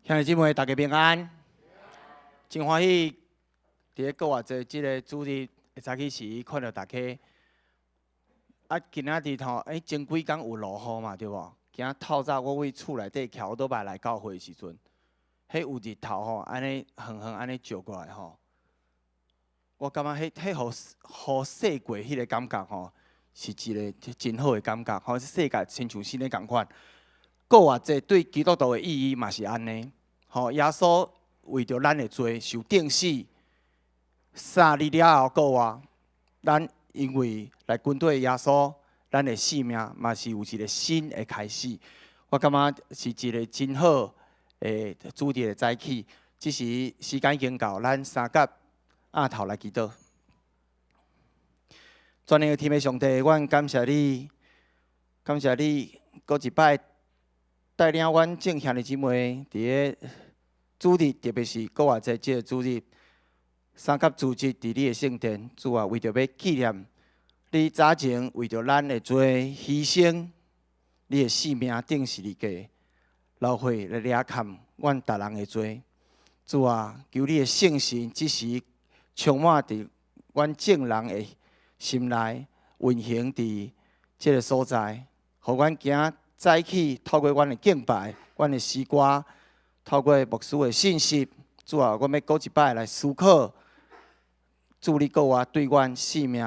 兄弟姊妹，大家平安。真歡喜，佇咧復活節這个主日的早起時，看著大家。啊，今仔日吼，前幾工有落雨嘛，對無？今仔透早我為厝內底騎歐多拜來教會的時陣，彼有日頭吼，按呢遠遠按呢照過來吼，我感覺彼予雨洗過彼个感覺吼，是一个真好的感覺，吼，世界親像新的仝款。復活節對基督徒的意義嘛是按呢，吼，耶穌為著咱的罪受釘死，3日了後復活，咱因為來跟隨耶穌，咱的生命嘛是有一个新的開始。我感覺是一个真好的主日的早起。這時時間已經到，咱三甲扌頭來祈禱。全能的天父上帝，阮感謝你，感謝你，閣一擺帶領阮眾兄弟姊妹佇咧主日，特別是復活節這个主日，三甲聚集佇你的聖殿，主啊，為著欲紀念你早前為著咱的罪犧牲，你的性命釘十字架，流血來掠崁阮逐人的罪。主啊，求你的聖神這時充滿佇阮眾人的心內，運行佇這个所在，予阮今仔早起透過阮的敬拜、阮的詩歌，透過牧師的信息，主啊，阮欲閣一擺來思考，主你復活對阮生命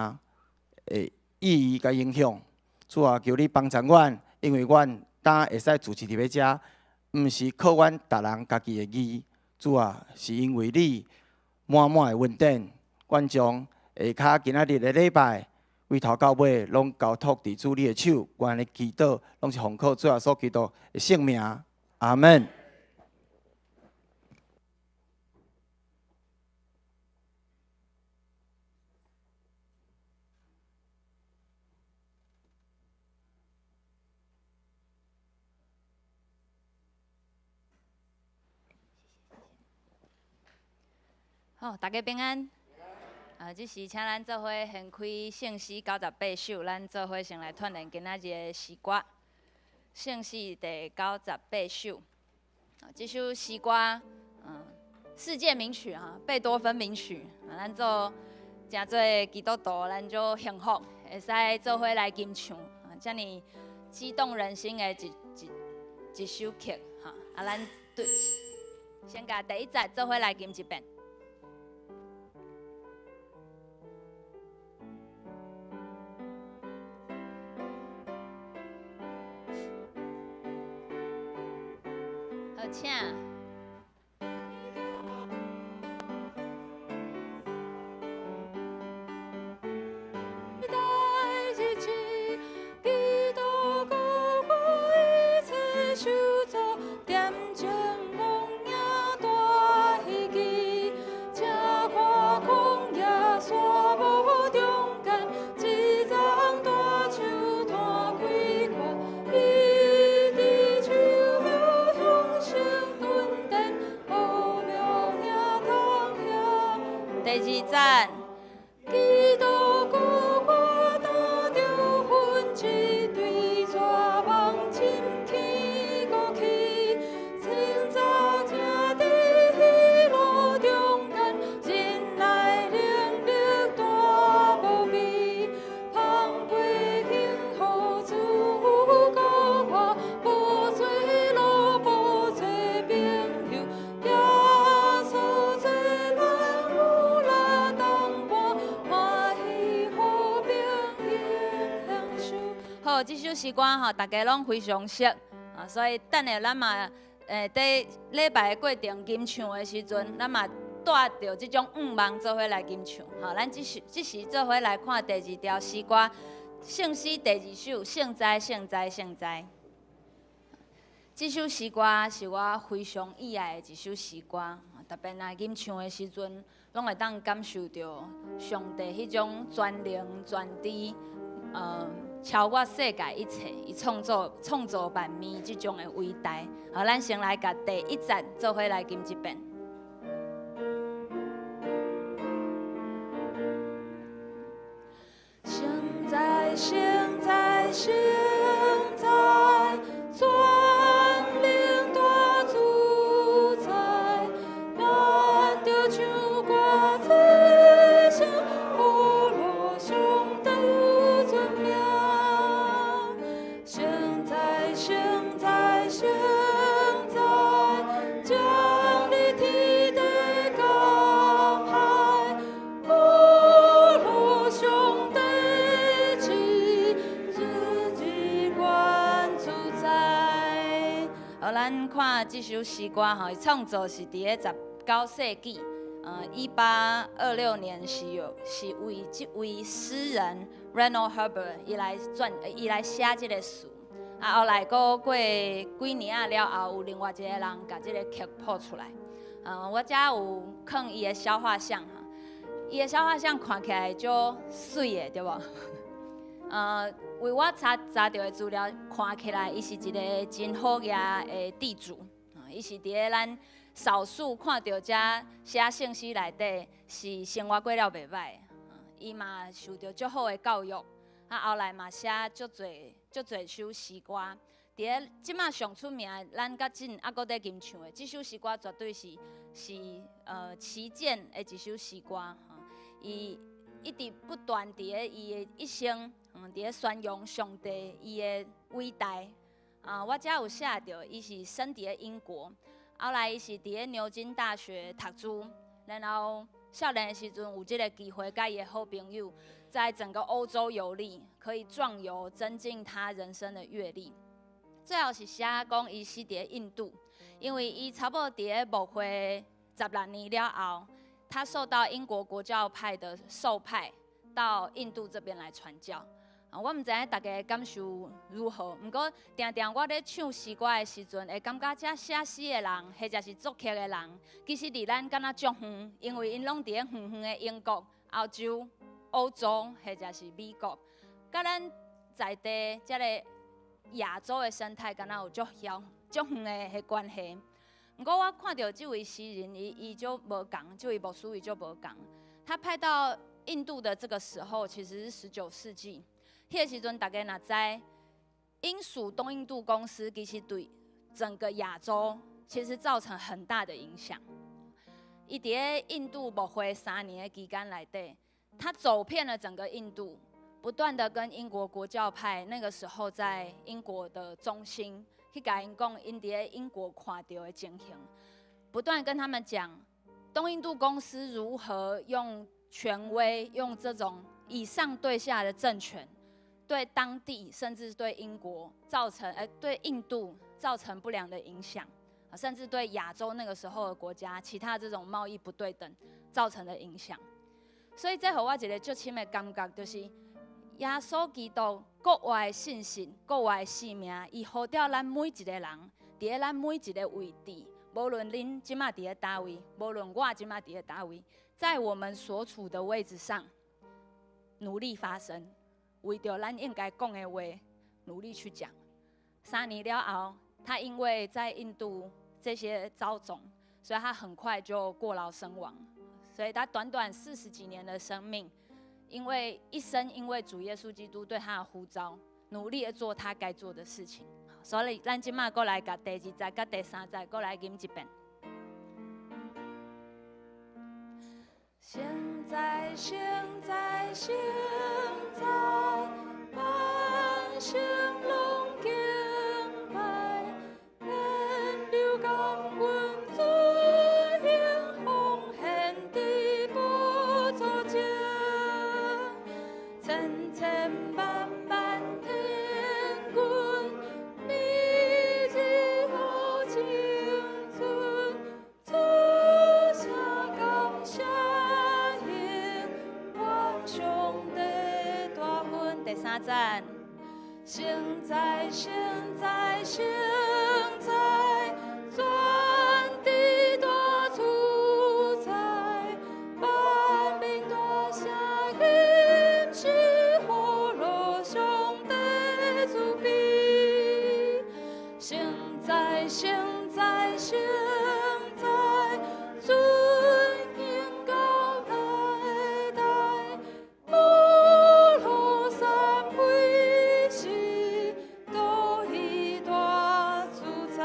的意義佮影響。主啊，求你幫助阮，因為阮今會使聚集佇咧遮，毋是靠阮逐人家己的義，主啊，是因為你滿滿的恩典，阮將下跤今仔日的禮拜，為頭到尾攏交託佇主你的手，阮的祈禱攏是奉靠主耶穌基督的聖名，阿門。好，大家平安。啊，這時請咱做伙掀開聖詩98首，咱做伙先來串連今仔日的詩歌。聖詩第98首，啊，這首詩歌，世界名曲哈，貝多芬名曲。啊，咱做誠濟基督徒，咱足幸福，會使做伙來吟唱，啊，遮爾激動人心的一首曲，哈。啊，咱對，先共第一節做伙來吟一遍。好，請。第二節。基督復活打著分一對絕望深天國去，清早聽佇喜樂中間，忍耐能力大無比，芳被幸福主復活，無做路無做朋友，耶穌做咱有力同伴，歡喜和平永享受。好，這首詩歌吼，大家攏非常熟啊，所以等下咱嘛，佇禮拜的過程吟唱的時陣，咱嘛帶著這種願望做伙來吟唱。好，咱這時這時做伙來看第二條詩歌，聖詩第二首，聖哉，聖哉，聖哉。這首詩歌是我非常喜愛的一首詩歌，特別若吟唱的時陣，攏會當感受著上帝彼種全能全知，超越世界一切，伊創造萬物這種的偉大。好，咱先來共第一節做伙來吟一遍。聖哉，聖哉，聖哉，全能大主宰，這首詩歌吼，伊創作是佇咧19世紀，1826年是有是為這位詩人 Reynold Herbert 伊來撰，伊來寫這个詞。啊，後來閣過幾年仔了後，有另外一个人共這个曲譜出來。我遮有囥伊的肖畫像哈，伊的肖畫像看起來足媠的，對無？為我查查著的資料，看起來伊是一个真好額的地主，伊是佇咧咱少數看著遮寫聖詩內底是生活過了袂䆀，伊嘛受著足好的教育，啊，後來嘛寫足濟足濟首詩歌。佇咧這馬上出名，咱較近猶閣佇吟唱的，這首詩歌絕對是旗艦的一首詩歌。伊一直不斷佇咧伊的一生，佇咧宣揚上帝伊的偉大。啊，我遮有寫著，伊是生佇咧英國，後來伊是佇咧牛津大學讀書，然後少年的時陣有這个機會，佮伊的好朋友在整個歐洲遊歷，可以壯遊，增進他人生的閱歷。最後是寫講伊死佇咧印度，因為伊差不多佇咧牧會16年了後，他受到英國國教派的授派到印度這邊來傳教。啊，我毋知影大家的感受如何，毋過定定我咧唱詩歌的時陣，會感覺這寫詩的人，或者是作曲的人，其實離咱敢若足遠，因為𪜶攏佇咧遠遠的英國、歐洲、歐洲或者是美國，佮咱在地這个亞洲的生態，敢若有足遙足遠的彼關係。毋過我看著這位詩人，伊就無仝，這位牧師伊就無仝。他派到印度的這個時候，其實是19世紀。彼个時陣，大家若知，英屬東印度公司其實對整個亞洲其實造成很大的影響。伊佇咧印度牧會3年的期間內底，他走遍了整個印度，不斷的跟英國國教派那個時候在英國的中心去共𪜶講，𪜶佇咧英國看著的情形，不斷跟他們講東印度公司如何用權威，用這種以上對下的政權，對當地甚至對英國造成，對印度造成不良的影響，甚至對亞洲那個時候的國家，其他這種貿易不對等造成的影響。所以這予我一个足深的感覺，就是耶穌基督國外的信息、國外的使命，伊呼召咱每一个人，佇咧咱每一个位置，無論恁這馬佇咧佗位，無論我這馬佇咧佗位，在我們所處的位置上，努力發聲。為著咱應該講的話，努力去講。3年了後，他因為在印度這些遭種，所以他很快就過勞身亡。所以他短短四十幾年的生命，因為一生因為主耶穌基督對他的呼召，努力的做他該做的事情。所以咱這馬閣來共第二節佮第三節閣來吟一遍。現在，現在，現在，萬姓攏敬拜，免留感恩尊榮奉獻佇寶座前，千千萬萬天軍，每日好青春，出聲感謝永遠上帝大恩。第三節。現在，現在，現在，全地大主宰，萬民大聲吟詩呼樂上帝慈悲。現在，現在，現在，尊榮到代代，無羅三位是獨一大主宰。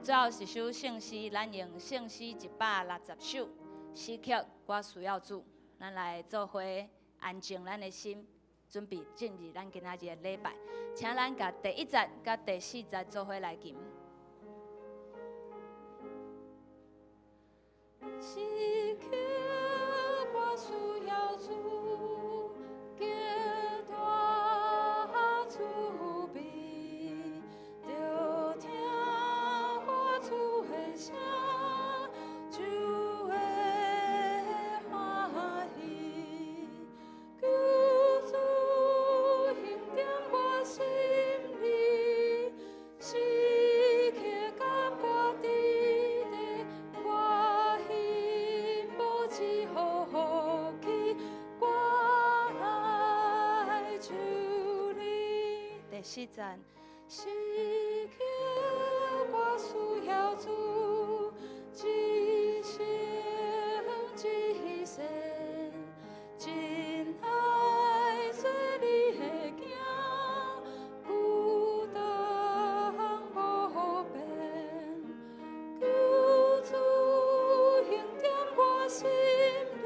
最後一首聖詩，咱用聖詩160首詩曲，我需要主，咱來做伙安靜咱的心，準備進入咱今仔日的禮拜。請咱共第一節佮第四節做伙來吟。此刻我需要主，極大慈悲，著聽我四節。時刻我需要主，一生一世，真愛做你的囝，孤單無變，求主恩典我心裡，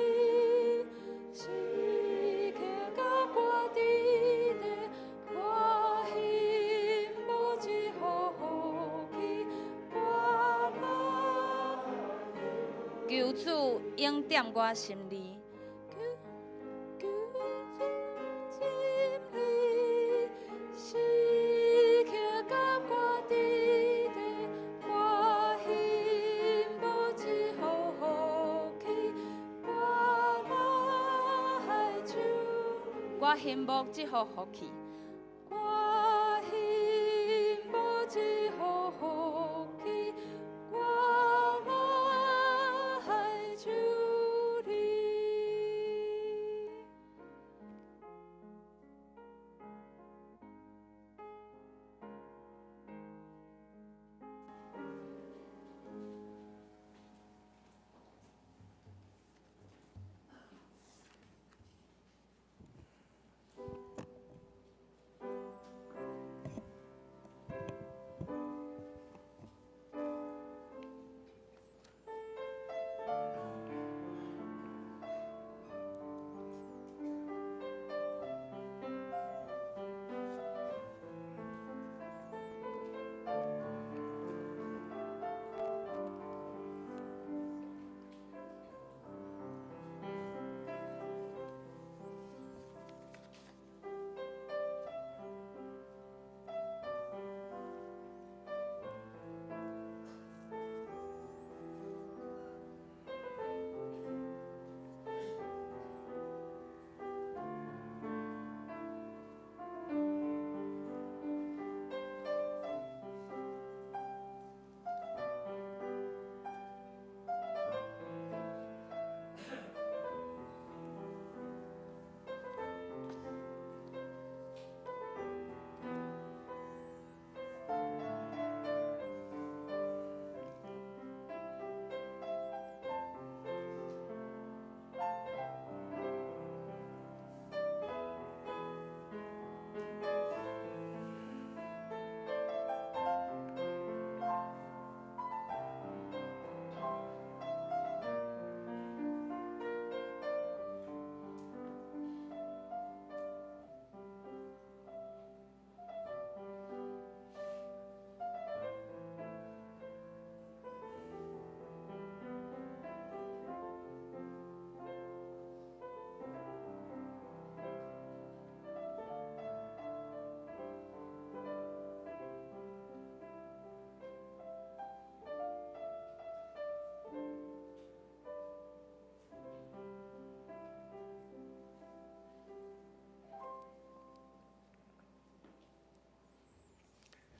時刻佮我佇咧，我幸無這福氣，我來。求主恩典我心裡，求求主心裡，時刻佮我佇咧，我幸無這福氣，我來求。我幸無這福氣，我幸無這福氣，我來求你。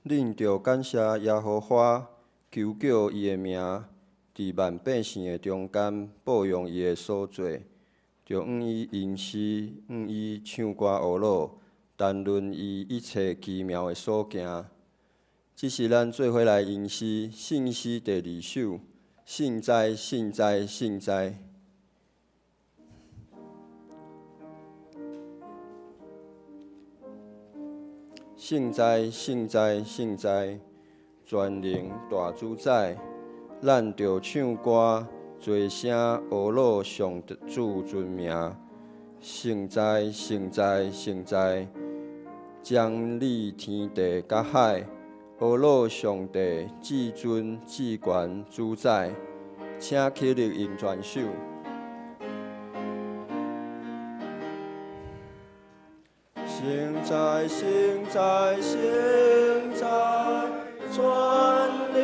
恁著感謝耶和華，求叫伊的名，佇萬百姓的中間報揚伊的所做，著向伊吟詩，向伊唱歌呵咾，談論伊一切奇妙的所行。這是咱做伙來吟詩，聖詩第二首，聖哉，聖哉，聖哉。聖哉，聖哉，聖哉，全能大主宰，咱著唱歌，齊聲呵咾上主尊名。聖哉，聖哉，聖哉，掌理天地佮海，呵咾上帝至尊至懸主宰，請起立用全首。聖哉，聖哉，聖哉，全能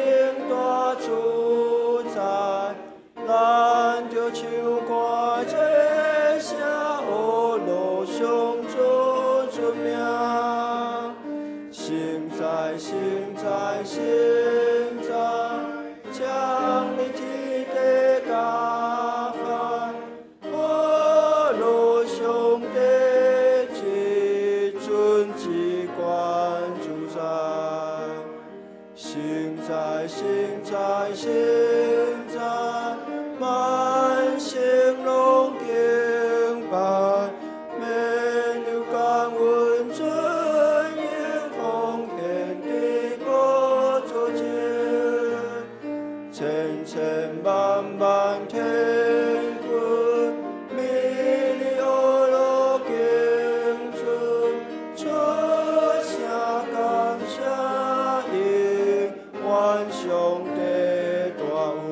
大主宰，咱著唱歌齊聲呵咾上主尊名。聖哉，聖哉，聖哉，掌理天地佮海，呵咾上帝至尊至懸主聖哉，聖哉，萬聖攏敬拜，免有感恩尊榮奉獻佇寶座前，千千萬萬天軍，美麗阿羅敬主，出聲感謝永遠上帝大恩。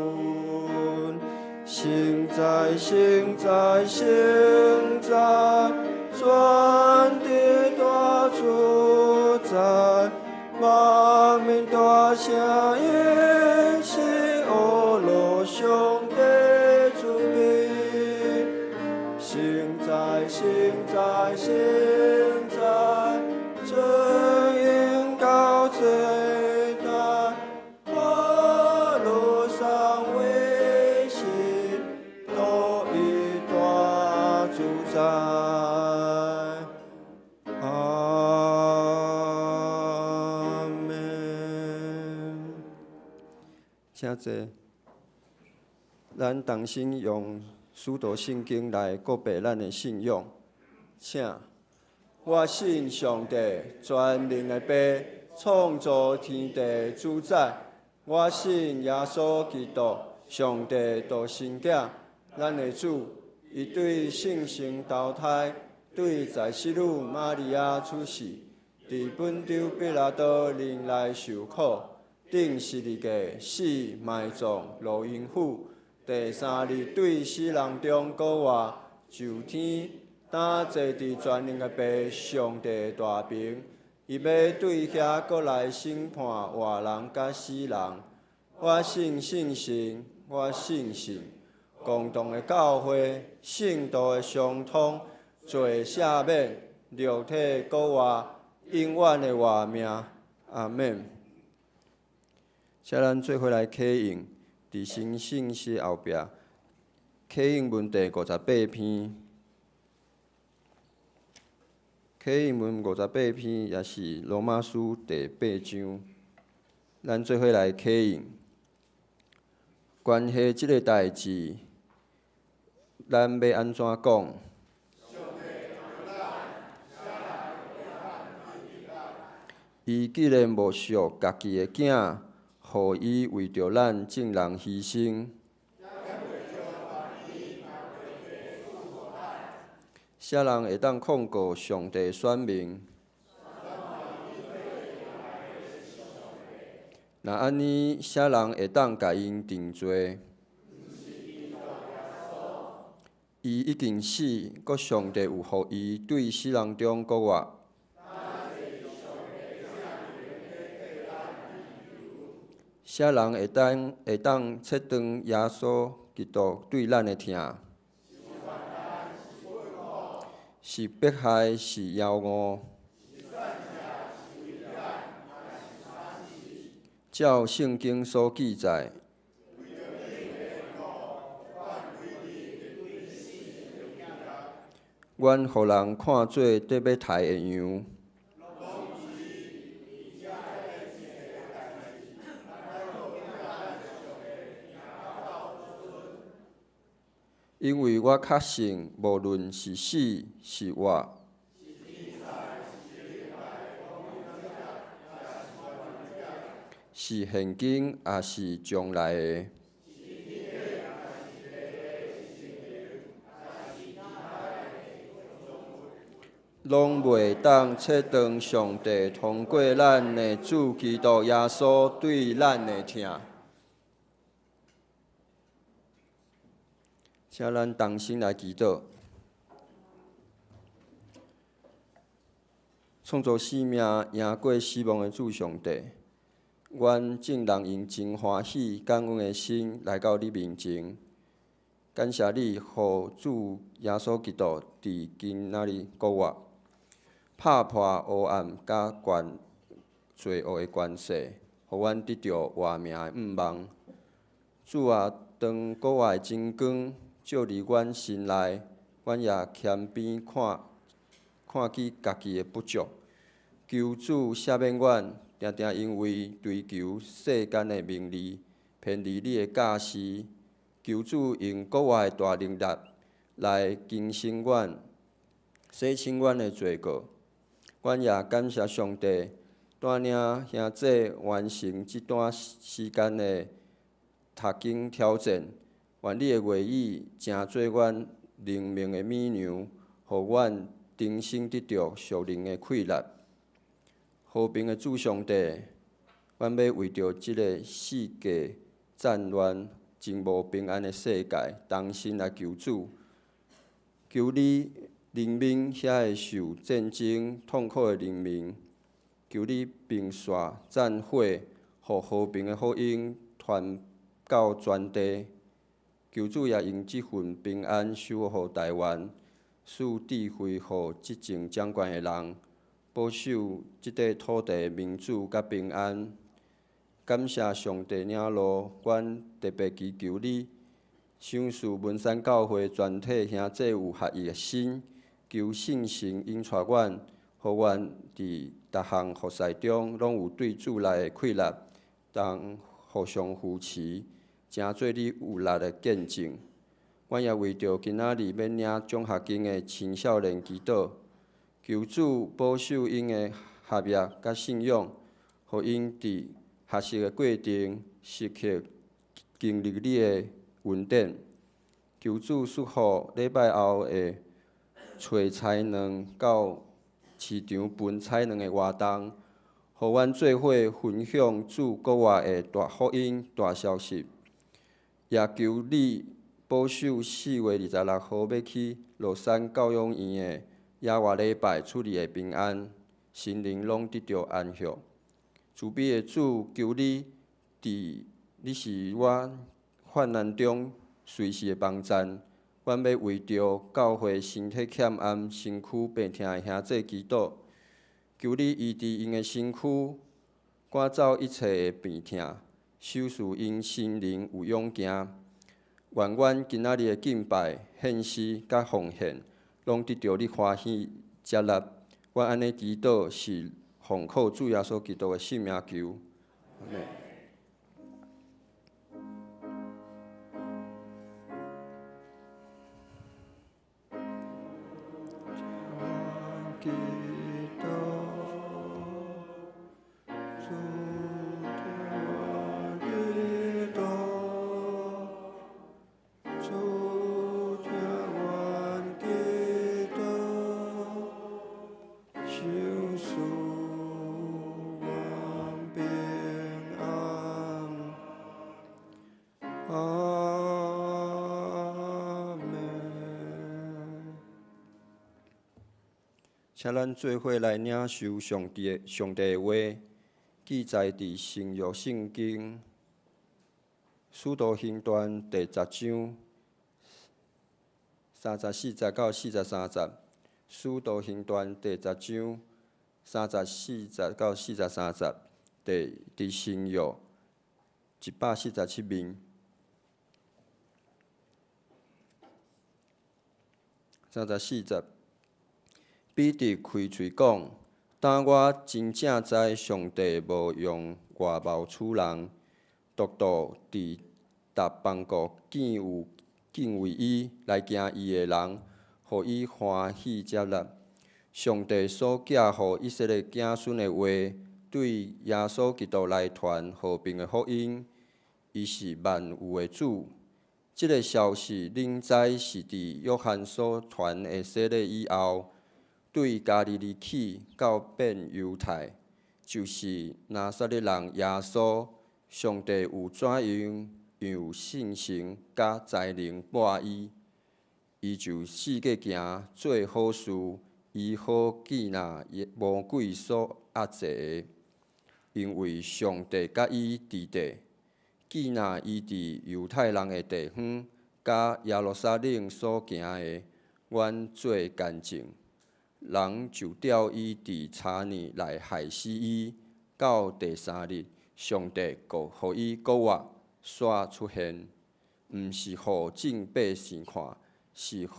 聖哉，聖哉，聖哉，全地大主宰，萬民大聲應是阿羅上帝慈悲。聖哉，聖哉，聖哉，尊榮到最大，阿羅三位是獨一大主宰。阿們。請坐。咱同心用使徒信經來告白咱的信仰，請。我信上帝，全能的父，創造天地主宰。我信耶穌基督，上帝獨生囝，咱的主。伊對聖神投胎，對在洗女瑪利亞出世，佇本丟彼拉多任內受苦，釘十字架，死埋葬，落陰府。第三日對死人中復活，上天，當坐佇全能的父上帝大爿，伊欲對遐閣來審判活人佮死人。我信聖神，我信信共同的教會，聖徒的相通，罪赦免，肉體復活，永遠的活命。阿們。請咱做伙來啟應，佇新信息後壁，啟應文第58篇。啟應文五十八篇，也是羅馬書第八章。咱做伙來啟應。關係這個代誌，咱欲按怎講？伊既然無惜家己的囝，予伊為著咱眾人犧牲，啥人會當控告上帝選民？若按呢，啥人會當共𪜶定罪？伊已經死，閣上帝又予伊對死人中復活。啥人會當切斷耶穌基督對咱的疼？是迫害，是枵餓？照聖經所記載，阮予人看做得欲刣的羊。因為我確信，無論是死是活，是現今抑是將來的，攏袂當切斷上帝通過咱的主基督耶穌對咱的疼。請咱同心來祈禱。創造生命、贏過死亡的主上帝，阮眾人用真歡喜、感恩的心來到你面前，感謝你，予主耶穌基督佇今仔日復活，拍破黑暗佮權罪惡的權勢，予阮得著活命的向望。主啊，當復活的真光照佇阮心內，阮也謙卑看見家己的不足。求主赦免阮，定定因為追求世間的名利，偏離你的教示。求主用閣活的大能力來更新阮，洗清阮的罪過。阮也感謝上帝，帶領兄姊完成這段時間的讀經挑戰。願你的話語成做阮靈命的米糧，予阮重新得著屬靈的氣力。和平的主上帝，阮欲為著這个世界戰亂、真無平安的世界，同心來求主，求你憐憫遐个受戰爭痛苦的人民，求你平煞戰火，予和平的福音傳到全地。求主也用這份平安守護台灣，賜智慧予執政掌權的人，保守這塊土地的民主佮平安。感謝上帝領路，阮特別祈求你賞賜文山教會全體兄姊有合一的心，求聖神引帶阮，予阮佇逐項服侍中攏有對主內的氣力，當互相扶持，成做你有力的見證。阮也為著今仔日欲領獎學金的青少年祈禱，求主保守𪜶的學業佮信仰，予𪜶佇學習的過程時刻經歷你的恩典。求主賜福禮拜後的揣菜卵到市場分菜卵的活動，予阮做伙分享主國外的大福音、大消息。也求你保守4月26號欲去樂山教養院的野外禮拜出入的平安，心靈攏得著安息。慈悲的主，求你佇你是我患難中隨時的幫贊。阮欲為著教會身體欠安、身軀病痛的兄姊祈禱，求你醫治𪜶的身軀，趕走一切的病痛，賞賜𪜶心靈有勇行。願阮今仔日的敬拜、獻詩佮奉獻，攏得著你歡喜接納。阮按呢祈禱是奉靠主耶穌基督的聖名求。阿們。請咱做伙來領受上帝的上帝的話，記載佇新約聖經使徒行傳第十章34節到43節。使徒行傳第十章34節到43節，佇佇新約147面。34節。彼得開喙講：當我真正知上帝無用外貌取人，獨獨佇逐邦國見有敬畏伊來行義的人，予伊歡喜接納。上帝所寄予以色列子孫的話，對耶穌基督來傳和平的福音，伊是萬有的主。這个消息，恁知是佇約翰所傳的洗禮以後，對加利利起到變猶太，就是拿撒勒人耶穌，上帝有怎樣用聖神佮才能抹伊，伊就四界行做好事，醫好見那魔鬼所壓制的，因為上帝佮伊佇佇。見那伊佇猶太人的地方，佮耶路撒冷所行的，阮做見證。人就吊伊佇柴呢來害死伊，到第三日，上帝閣予伊復活，煞出現，毋是予眾百姓看，是予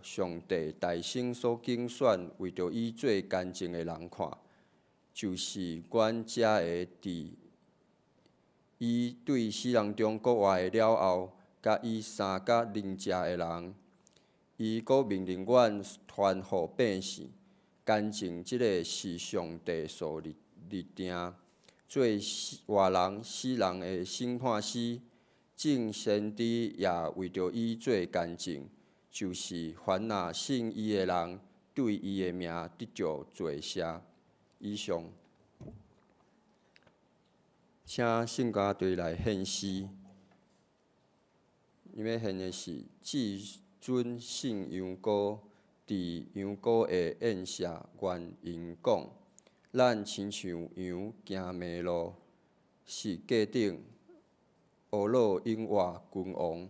上帝大先所揀選為著伊做見證的人看。就是阮遮个佇伊對死人中復活了後，佮伊相佮啉食的人。伊閣命令阮傳予百姓，乾證這个是上帝所立立定，做死活人、死人的審判師。眾先知也為著伊做乾證，就是凡若信伊的人，對伊的名得著罪赦。以上，請聖歌隊來獻詩。𪜶欲獻的是《至尊信仰歌》，佇羊羔的宴席原因講，咱親像羊行迷路，是過頂呵咾永活君王。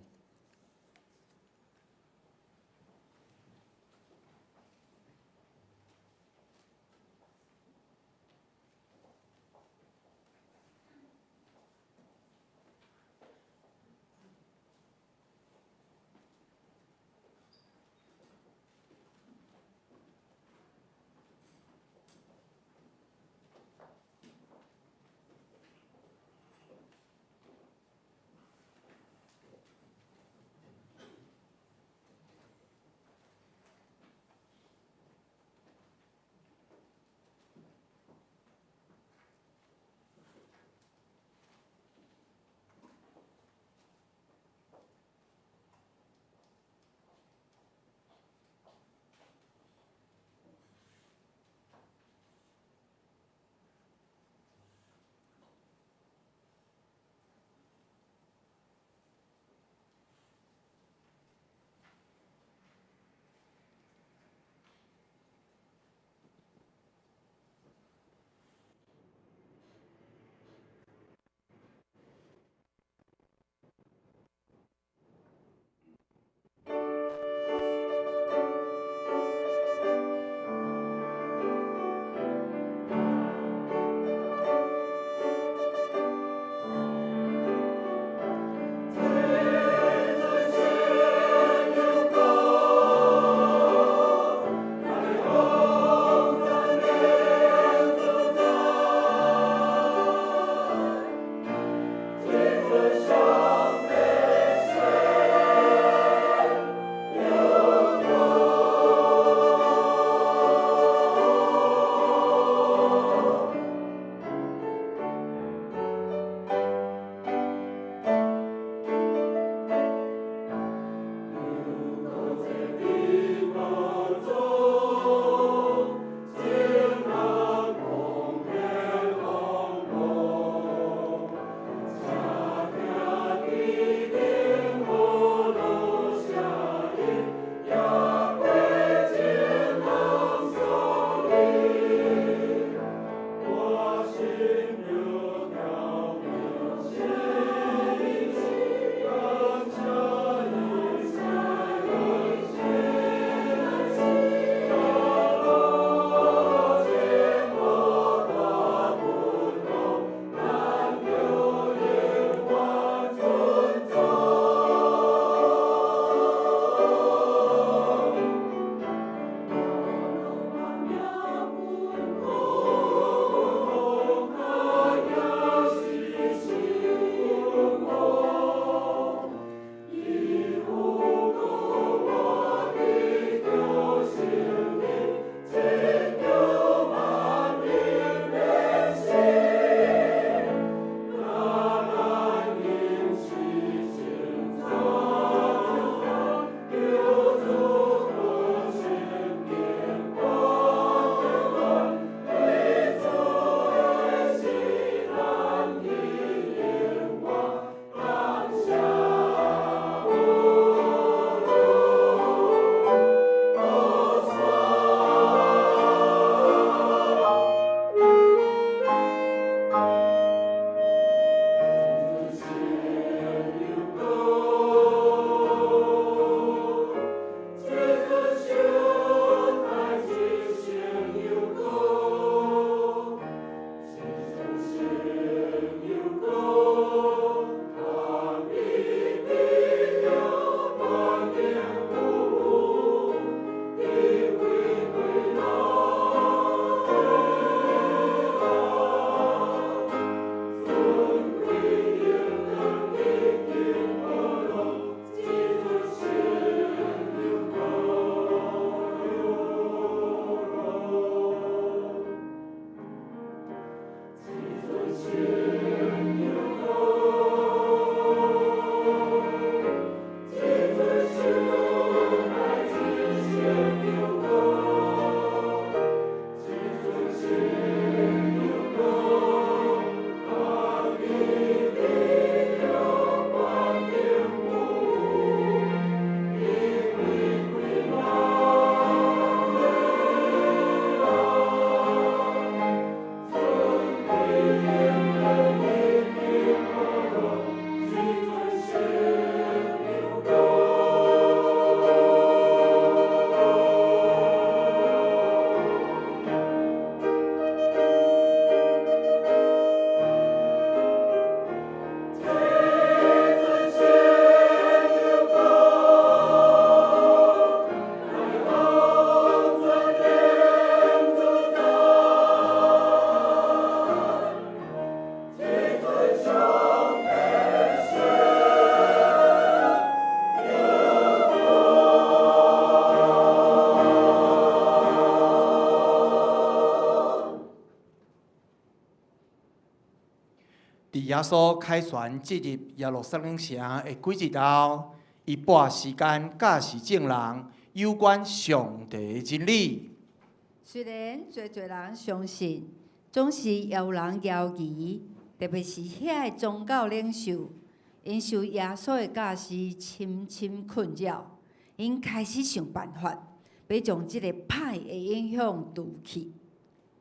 耶穌凱旋進入耶路撒冷城的幾日後，伊撥時間教示眾人有關上帝的真理。雖然濟濟人相信，總是有人猶疑，特別是遐个宗教領袖，𪜶受耶穌的教示深深困擾，𪜶開始想辦法，欲將這个歹的影響除去。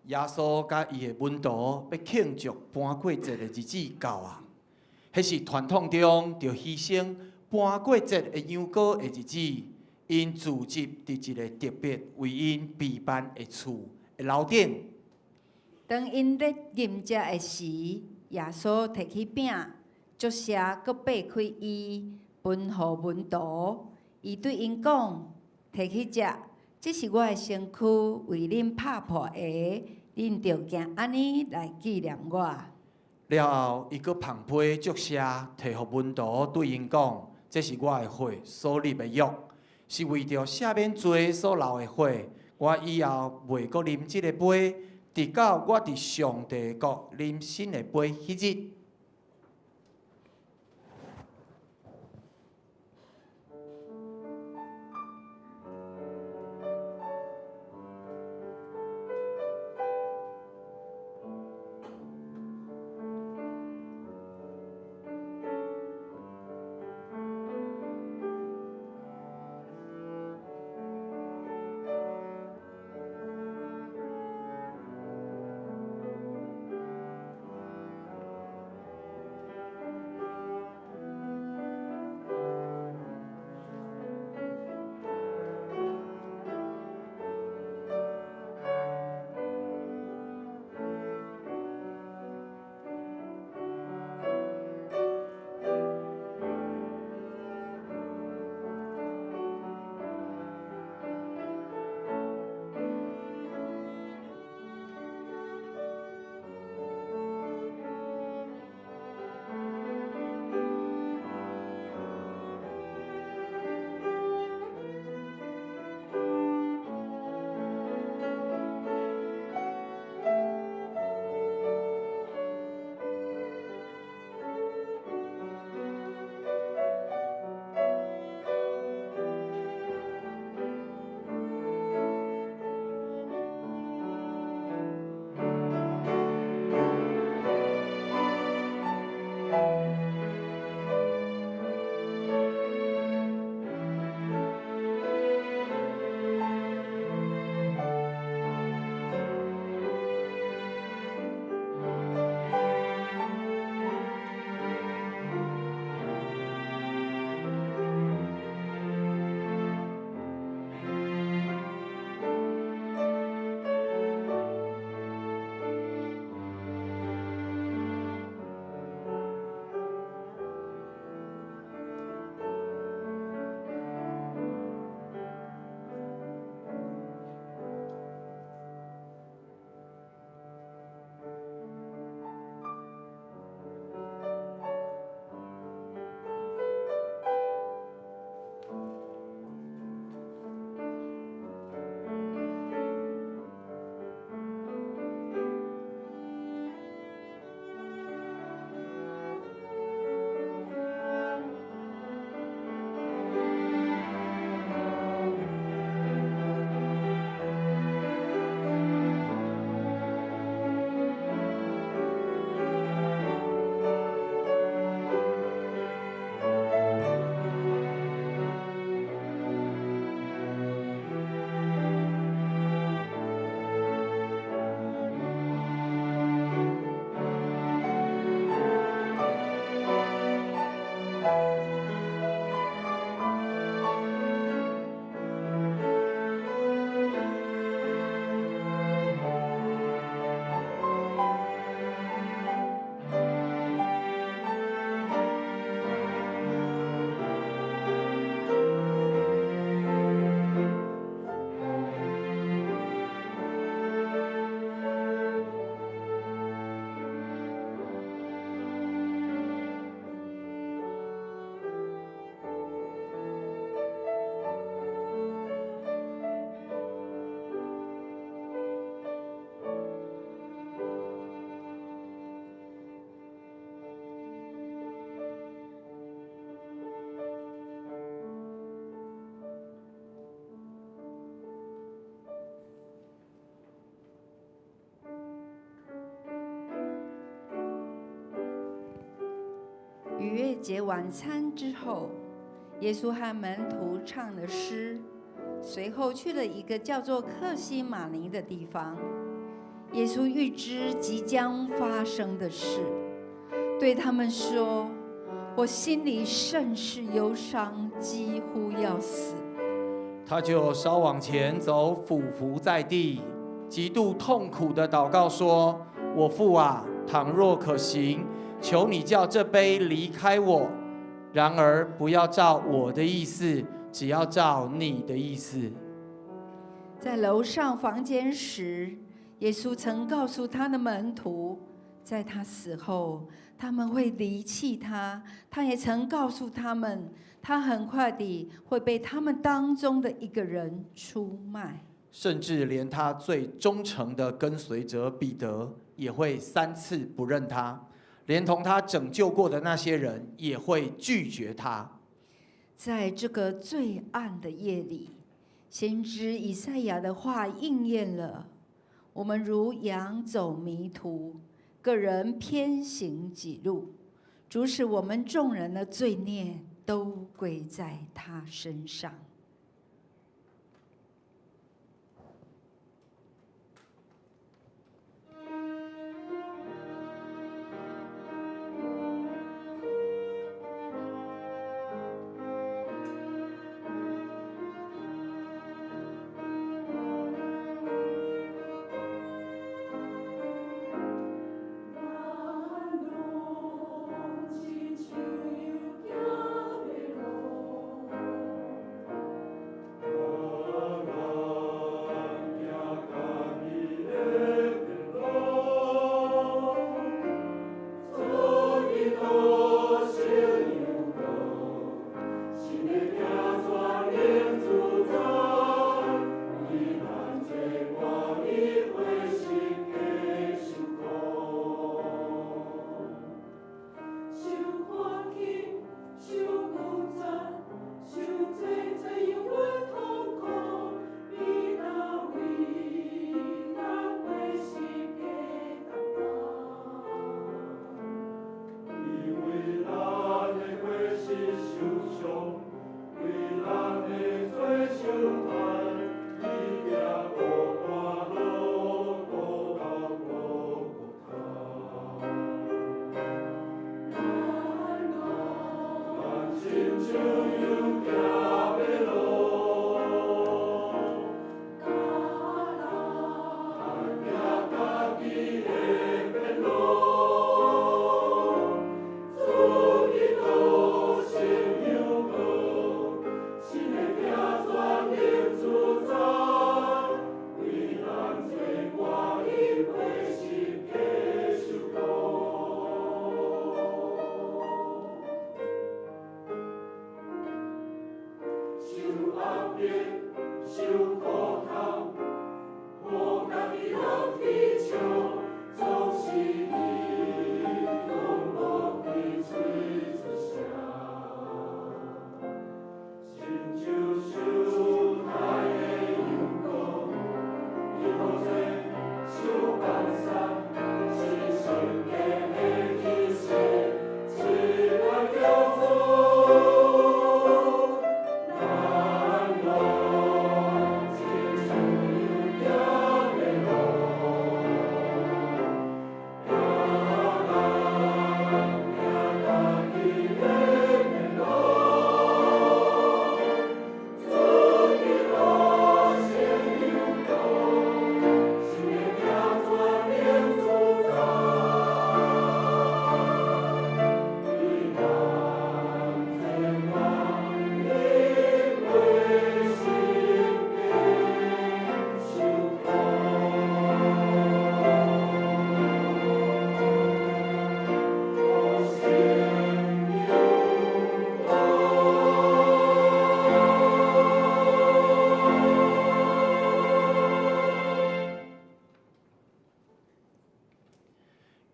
耶穌佮伊的門徒欲慶祝盤過節的日子到啊，彼是傳統中著犧牲盤過節的羊羔的日子，𪜶聚集佇一个特別為𪜶備辦的厝的樓頂。當𪜶咧飲食的時，耶穌提起餅，祝謝，閣擘開伊，分予門徒。伊對𪜶講：提去食，這是我的身軀，為恁拍破的，恁著行按呢來紀念我。了後，伊閣捧杯祝謝，提予門徒，對𪜶講：這是我的血所立的約，是為著赦免罪所流的血。我以後袂閣啉這个杯，直到我佇上帝國啉新的杯彼日。節晚餐之後，耶穌和門徒唱了詩，隨後去了一個叫做客西馬尼的地方。耶穌預知即將發生的事，對他們說：我心裡甚是憂傷，幾乎要死。他就稍往前走，俯伏在地，極度痛苦的禱告說：我父啊，倘若可行，求你叫這杯離開我。然而不要照我的意思，只要照你的意思。在樓上房間時，耶穌曾告訴他的門徒，在他死後，他們會離棄他。他也曾告訴他們，他很快地會被他們當中的一個人出賣。甚至連他最忠誠的跟隨者彼得也會三次不認他，連同他拯救過的那些人也會拒絕他。在這個最暗的夜裡，先知以賽亞的話應驗了：我們如羊走迷途，各人偏行己路。主使我們眾人的罪孽都歸在他身上。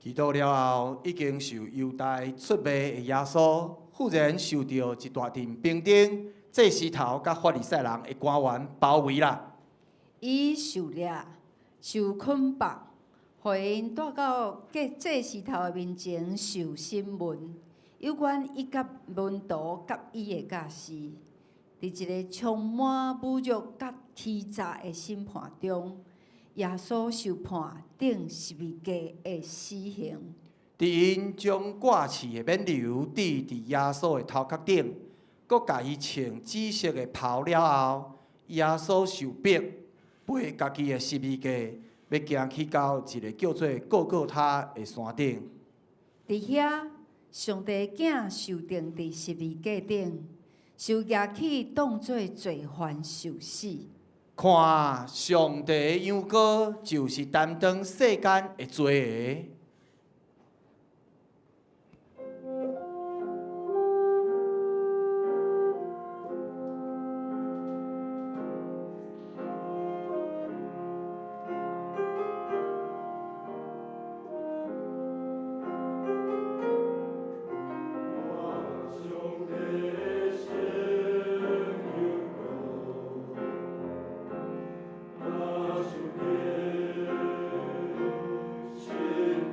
祈禱了後，已經受猶大出賣的耶穌，忽然受著一大陣兵丁、祭司頭佮法利賽人的官員包圍啦。伊受掠、受捆綁，予𪜶帶到祭司頭的面前受審問。有關伊佮門徒佮伊的教示，佇一個充滿侮辱佮欺詐的審判中，耶穌受判釘十字架的死刑。佇𪜶將掛刺的冕旒釘佇耶穌的頭殼頂，閣共伊穿紫色的袍了後，耶穌受逼，背家己的十字架，欲行去到一个叫做各各他的山頂。佇遐，上帝的囝受釘佇十字架頂，受舉起當做罪犯受死。看，上帝的羊羔就是擔當世間的罪的。上帝。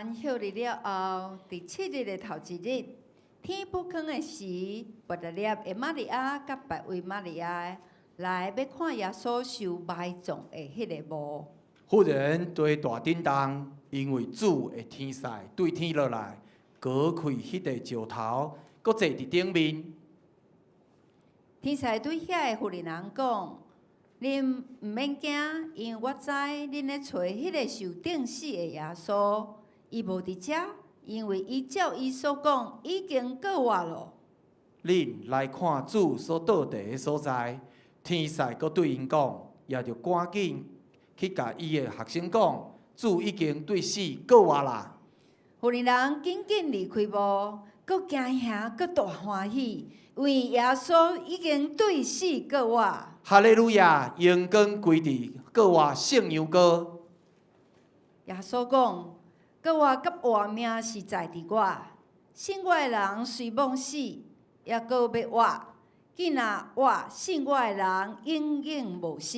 拉班休日了後，佇七日的頭一日，天欲光的時，伯大列的瑪利亞佮別位瑪利亞來欲看耶穌受埋葬的彼个墓。忽然地大震動，因為主的天使對天落來，割開彼塊石頭，閣坐佇頂面。天使對遐个婦人人講：恁毋免驚，因為我知恁咧揣彼个受釘死的耶穌，伊無佇遮，因為伊照伊所講已經復活咯。恁來看主所倒地的所在，天使閣對𪜶講，也著趕緊去共伊的學生講，主已經對死復活啦。婦人人緊緊離開墓，閣驚嚇，閣大歡喜，因為耶穌已經對死復活。哈利路亞，榮光歸佇復活聖羊羔。耶穌講：復活佮活命是在佇我，信我的人雖罔死，猶閣欲活；既若活，信我的人永遠無死。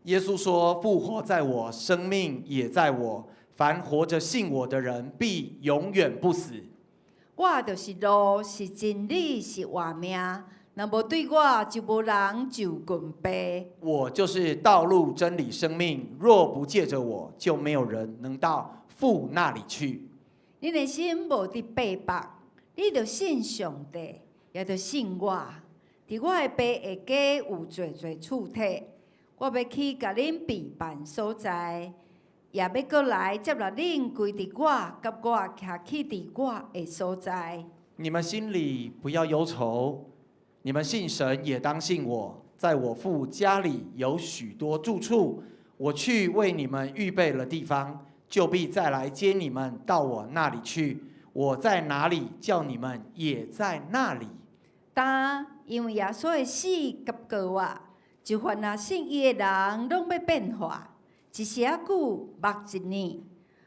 耶穌說：復活在我，生命也在我。凡活著信我的人，必永遠不死。我就是路，是真理，是活命。若無對我，就無人就近父。我就是道路、真理、生命。若不借著我，就沒有人能到父那裡去。恁的心無得逼迫，你著信上帝，也著信我。佇我的爸的家有濟濟厝體，我欲去共恁備辦所在，也欲閣來接納恁歸佇我，佮我徛去佇我的所在。你們心裡不要憂愁，你們信神也當信我。在我父家裡有許多住處，我去為你們預備了地方，就必再來接你們到我那裡去。我在哪裡，叫你們也在那裡。但因為耶穌的死佮復活，就凡若信伊的人，攏欲變化。一時仔久，目一睨，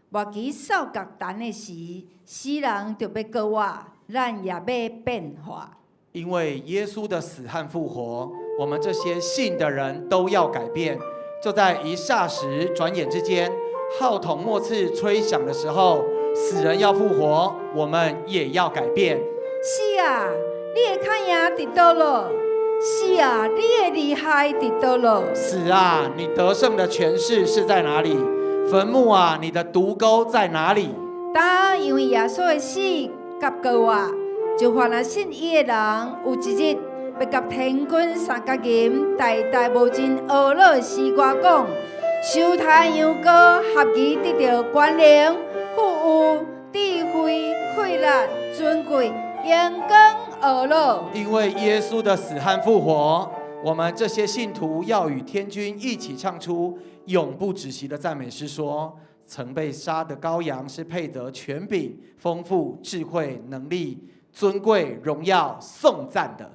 末期掃角彈的時，死人就欲復活，咱也欲變化。因為耶穌的死和復活，我們這些信的人都要改變。就在一霎時、轉眼之間，號筒末次吹響的時候，死人要復活，我們也要改變。死啊，你的較贏佇佗落？死啊，你的厲害佇佗落？死啊，你得勝的權勢是在哪裡？墳墓啊，你的毒鈎在哪裡？但因為耶穌的死佮復活，就凡若信伊的人，有一日欲佮天軍三角琴大大無盡呵咾的詩歌講，收抬羊羔合宜得著權能、富有、智慧、氣力、尊貴、榮光、呵咾。因為耶穌的死和復活，我們這些信徒要與天軍一起唱出永不止息的讚美詩，說：曾被殺的羔羊是配得權柄、豐富、智慧、能力、尊貴、榮耀、頌讚的。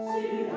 死啊！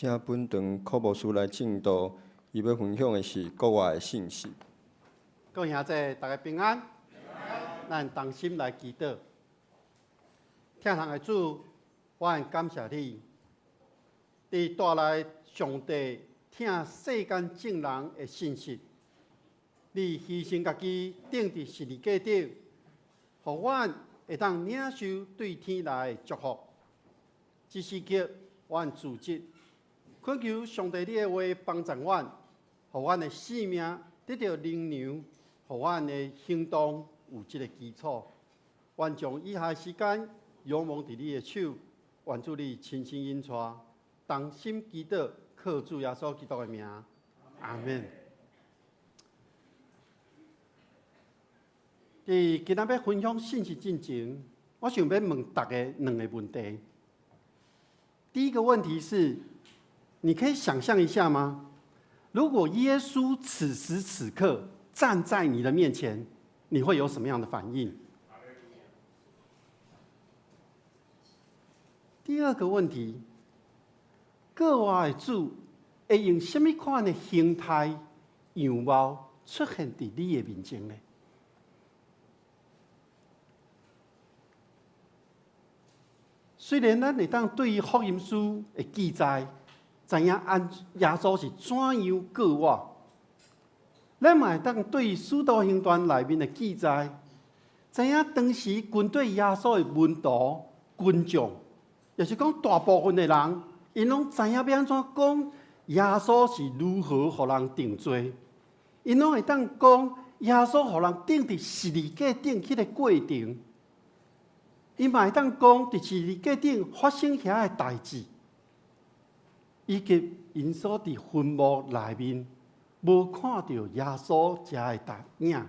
請本堂柯牧師來證道，伊欲分享的是國外的信息。各位兄弟，大家平安。咱同心來祈禱。疼痛的主，我感謝你，你帶來上帝疼世間眾人的信息。你犧牲家己釘佇十字架頂，予阮會當領受對天來的祝福。這時刻，阮自責，懇求上帝你的話幫助阮，予阮的生命得著靈糧，予阮的行動有這个基礎。願將以下時間仰望佇你的手，願主你親身引帶，同心祈禱，靠主耶穌基督的名，阿門。佇今仔欲分享信息進前，我想欲問大家兩个問題。第一個問題是，你可以想象一下嗎？如果耶穌此時此刻站在你的面前，你會有什麼樣的反應？第二個問題，國外的主會用什麼款的形態、樣貌出現佇你的面前呢？雖然咱會當對於福音書的記載，知影按耶穌是怎樣過活，咱嘛會當對使徒行傳內面的記載，知影當時軍隊耶穌的門徒、群眾，也是講大部分的人，𪜶攏知影欲按怎講耶穌是如何予人定罪，𪜶攏會當講耶穌予人釘佇十字架頂彼個過程。伊嘛會當講，佇十字架頂發生遐个代誌，以及𪜶所佇墳墓內面無看著耶穌遮个大影。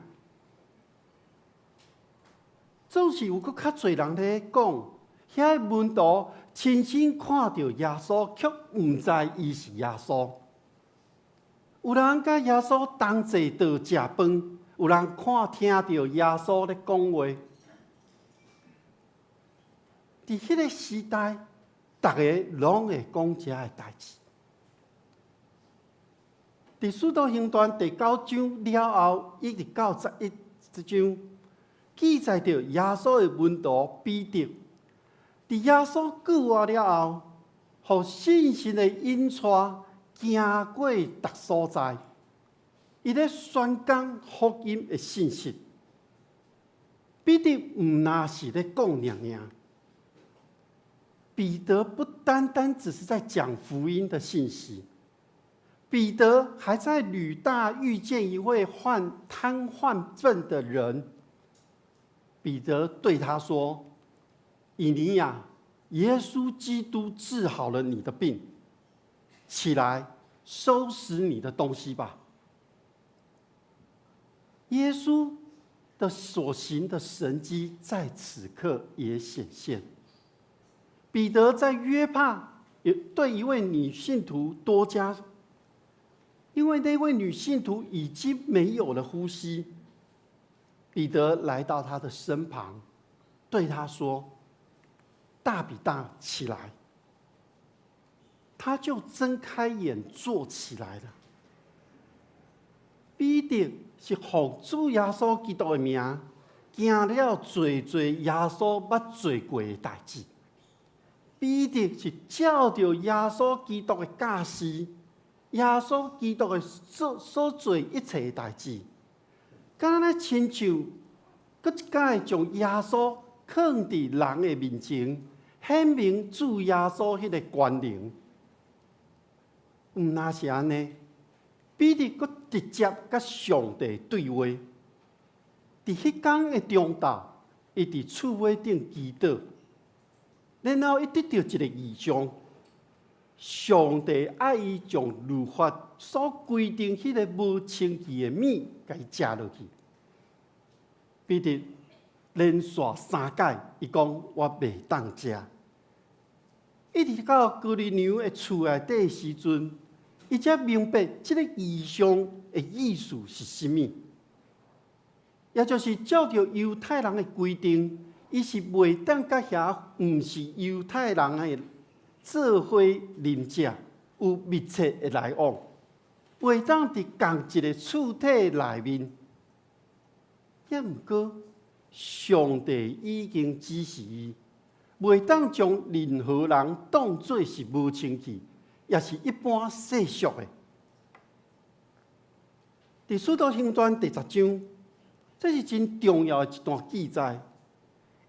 總是有閣較濟人咧講，遐个門徒親身看著耶穌，卻毋知伊是耶穌。有人佮耶穌同齊桌食飯，有人看聽著耶穌咧講話。佇彼个時代，逐个攏會講遮个代誌。佇使徒行傳第九章了後，一直到11章，記載著耶穌的門徒彼得，佇耶穌復活了後，予信神的引帶行過逐所在，伊咧宣講福音的信息。彼得毋若是咧講爾爾。彼得不單單只是在講福音的信息，彼得還在呂大遇見一位患癱瘓症的人。彼得對他說：“以尼亞，耶穌基督治好了你的病，起來收拾你的東西吧。”耶穌的所行的神蹟在此刻也顯現。彼得在約帕也對一位女信徒多加，因為那位女信徒已經沒有了呼吸。彼得來到她的身旁，對她說：“大比大，起來。”她就睜開眼坐起來了。彼得是奉主耶穌基督的名，行了濟濟耶穌捌做過的代誌。彼得是照著耶穌基督的教示，耶穌基督的所做一切的代誌，敢若親像閣一擺將耶穌囥佇人的面前，顯明主耶穌彼個權能。毋若是按呢，彼得閣直接佮上帝對話。佇彼工的中晝，伊佇厝尾頂祈禱。然後伊得著一个異象，上帝愛伊將律法所規定彼个無清氣的物，共伊食落去。彼得連續三擺，伊講我袂當食。一直到哥尼流的厝內底時陣，伊才明白這个異象的意思是啥物，也就是照著猶太人的規定。伊是袂當佮遐毋是猶太人的做伙啉食，有密切的來往，袂當佇仝一个軀體內面。抑毋過，上帝已經指示伊，袂當將任何人當做是無清氣，抑是一般世俗的。佇《使徒行傳》第10章，這是真重要的一段記載，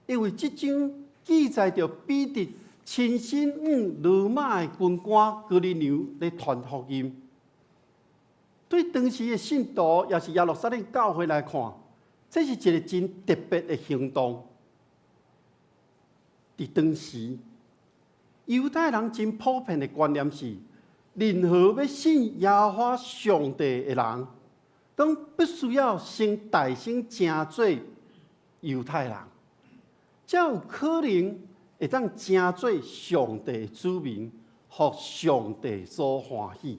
因為這章記載著彼得親身向羅馬的軍官哥尼流咧傳福音。對當時的信徒，抑是耶路撒冷教會來看，這是一个真特別的行動。佇當時，猶太人真普遍的觀念是，任何欲信耶和華上帝的人，攏必須要先代先成做猶太人，才有可能會當成做上帝的子民，予上帝所歡喜。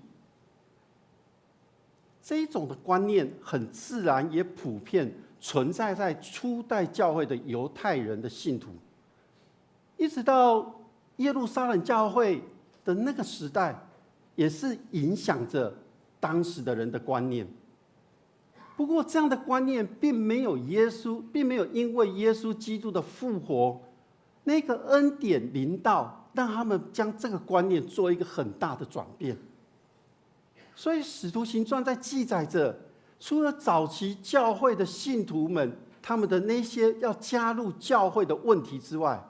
這種的觀念很自然，也普遍存在在初代教會的猶太人的信徒，一直到耶路撒冷教會的那個時代，也是影響着當時的人的觀念。不過，這樣的觀念並沒有因為耶穌基督的復活，那個恩典臨到，讓他們將這個觀念做一個很大的轉變。所以，《使徒行傳》在記載着，除了早期教會的信徒們他們的那些要加入教會的問題之外，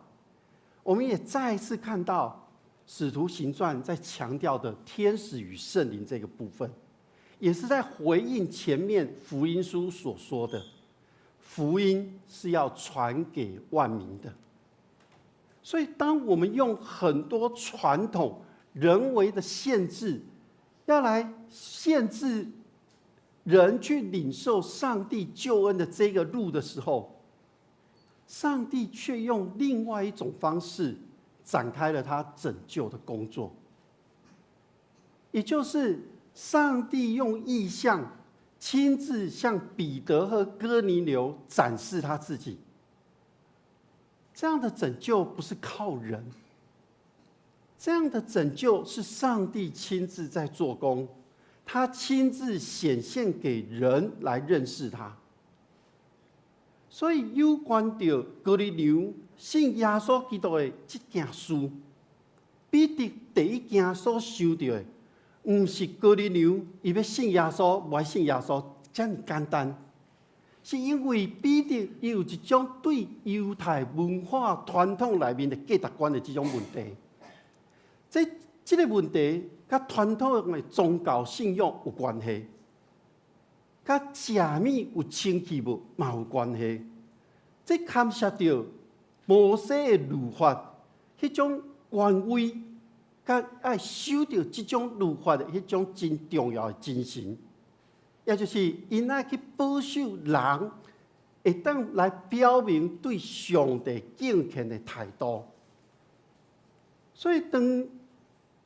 我們也再一次看到《使徒行傳》在強調的天使與聖靈這個部分，也是在回應前面福音書所說的，福音是要傳給萬民的。所以，當我們用很多傳統人為的限制，要來限制人去領受上帝救恩的這個路的時候，上帝卻用另外一種方式展開了他拯救的工作，也就是上帝用異象親自向彼得和哥尼流展示他自己。這樣的拯救不是靠人，這樣的拯救是上帝親自在做工，他親自顯現給人來認識他。所以有關著哥尼流信耶穌基督的這件事，彼得第一件所想著的，毋是哥尼流伊欲信耶穌，無愛信耶穌，遮爾簡單。是因為彼得伊有一種對猶太文化傳統內面的價值觀的這種問題。這個問題佮傳統的宗教信仰有關係，佮食物有清氣無嘛有關係。這牽涉著摩西的律法，彼種權威，佮愛守著這種律法的彼種真重要的精神，也就是𪜶愛去保守人會當來表明對上帝敬虔的態度。所以當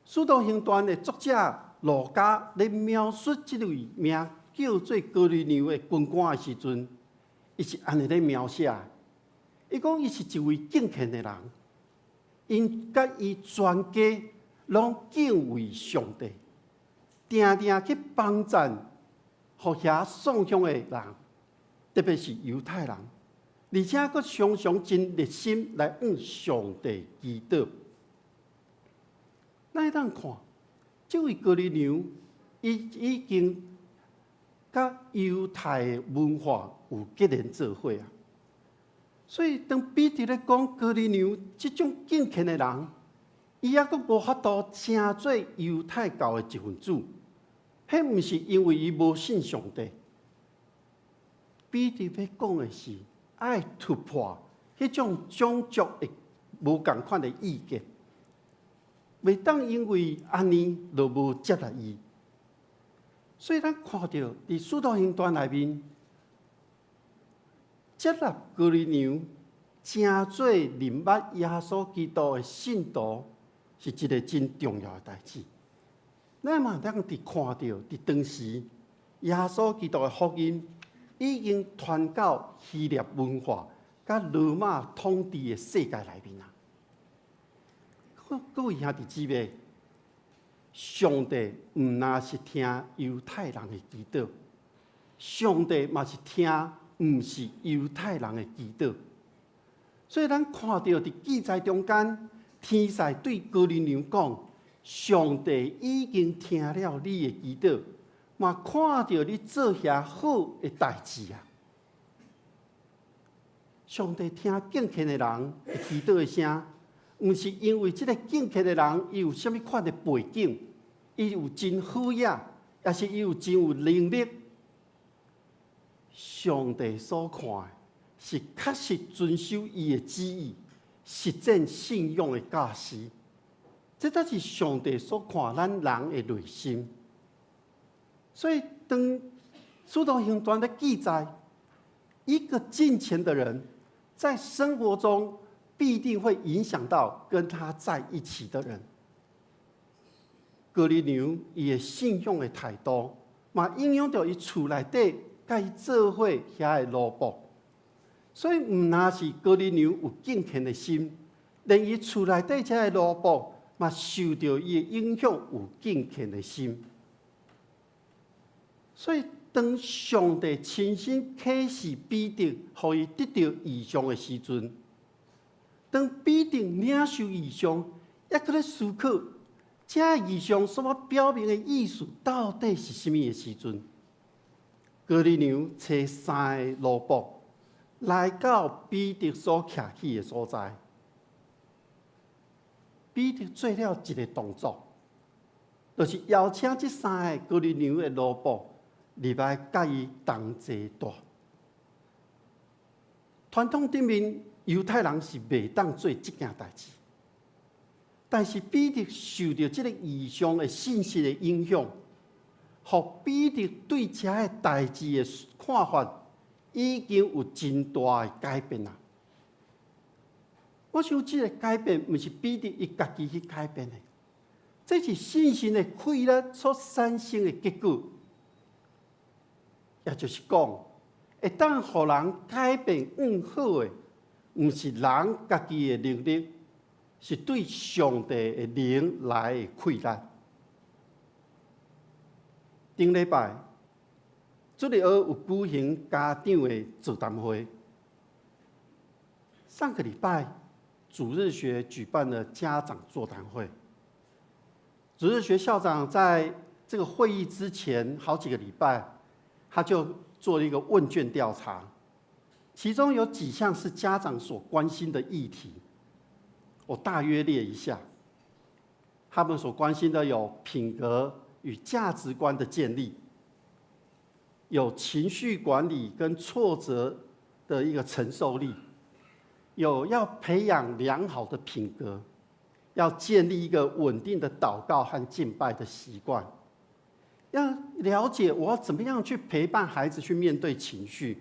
使徒行傳的作者路加咧描述這位名叫做哥尼流的軍官的時陣，伊是按呢咧描寫。伊講伊是一位敬虔的人，𪜶佮伊全家攏敬畏上帝，定定去幫贊予遐送香的人，特別是猶太人，而且閣常常真熱心來向上帝祈禱。咱會當看，這位哥尼流，伊已經佮猶太的文化有結連做伙啊。所以當彼得咧講哥尼流這種敬虔的人，伊猶閣無法度成做猶太教的一份子，彼毋是因為伊無信上帝。彼得欲講的是愛突破彼種種族的無仝款的意見，袂當因為按呢就無接納伊。所以咱看著佇使徒行傳內面，接納哥尼流成做認捌耶穌基督的信徒，是一个真重要的代誌。咱嘛當佇看著佇當時耶穌基督的福音已經傳到希臘文化佮羅馬統治的世界內面啊！各位兄弟姊妹，上帝毋若是聽猶太人的祈禱，上帝嘛是聽毋是猶太人的祈禱。所以咱看著佇記載中間，天使對哥尼流講：上帝已經聽了你的祈禱，嘛看著你做遐好的代誌啊！上帝聽敬虔的人的祈禱的聲，毋是因為這个敬虔的人伊有啥物款的背景，伊有真好額，抑是伊有真有能力。上帝所看的是確實遵守伊的旨意，實踐信仰的教師。這才是上帝所看咱人的內心。所以，當使徒行傳的記載，一個敬虔的人，在生活中必定會影響到跟他在一起的人。哥尼流伊的信仰的態度，嘛影響著伊厝內底佮伊做伙遐个奴僕。所以，毋若是哥尼流有敬虔的心，連伊厝內底這个奴僕嘛受著伊的影響，有敬虔的心。所以，當上帝親身啟示彼得，予伊得著異象的時陣，當彼得領受異象，猶閣咧思考這異象所表明的意思到底是啥物的時陣，哥尼流差三个奴僕來到彼得所徛起的所在。彼得做了一个動作，就是邀請這三个哥尼流的奴僕入來佮伊同齊蹛。傳統頂面，猶太人是袂當做這件代誌，但是彼得受著這个異象的信息的影響，予彼得對這个代誌的看法已經有真大的改變啦。我想這个改變毋是彼得伊家己去改變的，這是聖神的氣力所產生的結果。也就是講，會當予人改變往好的，毋是人家己的能力，是對上帝的靈來的氣力。頂禮拜，主日學有舉行家長的座談會。上個禮拜，主日學舉辦了家長座談會。主日學校長在這個會議之前好幾個禮拜，他就做了一個問卷調查，其中有幾項是家長所關心的議題，我大約列一下。他們所關心的有品格與價值觀的建立，有情緒管理跟挫折的一個承受力，有要培養良好的品格，要建立一個穩定的禱告和敬拜的習慣，要了解我要怎麼樣去陪伴孩子去面對情緒，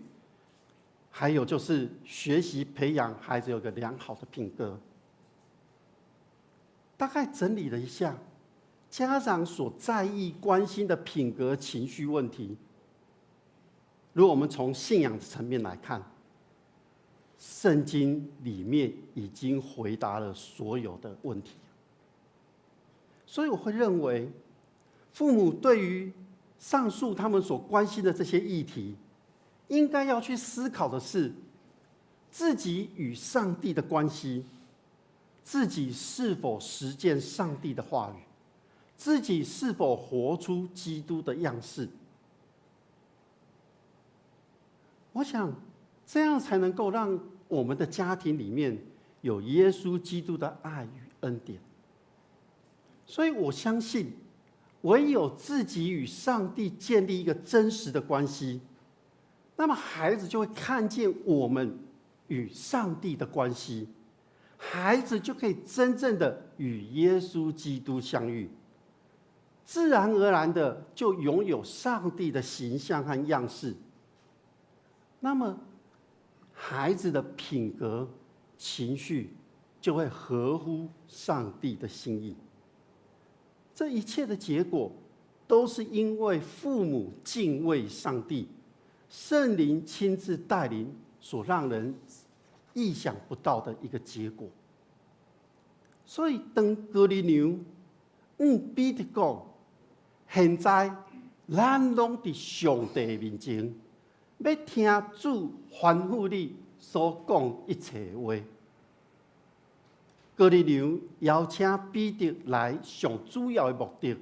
還有就是學習培養孩子有個良好的品格。大概整理了一下，家長所在意、關心的品格、情緒問題。如果我們從信仰的層面來看，聖經裡面已經回答了所有的問題。所以我會認為，父母對於上述他們所關心的這些議題，應該要去思考的是自己與上帝的關係，自己是否實踐上帝的話語，自己是否活出基督的樣式。我想，這樣才能夠讓我們的家庭裡面有耶穌基督的愛與恩典。所以我相信，唯有自己與上帝建立一個真實的關係，那麼孩子就會看見我們與上帝的關係，孩子就可以真正的與耶穌基督相遇，自然而然的就擁有上帝的形象和樣式。那麼，孩子的品格、情緒就會合乎上帝的心意。這一切的結果，都是因為父母敬畏上帝，聖靈親自帶領，所讓人意想不到的一個結果。所以，當哥尼流向彼得講：現在咱攏佇上帝面前，欲聽主吩咐你所講一切話。哥尼流邀請彼得來，上主要的目的，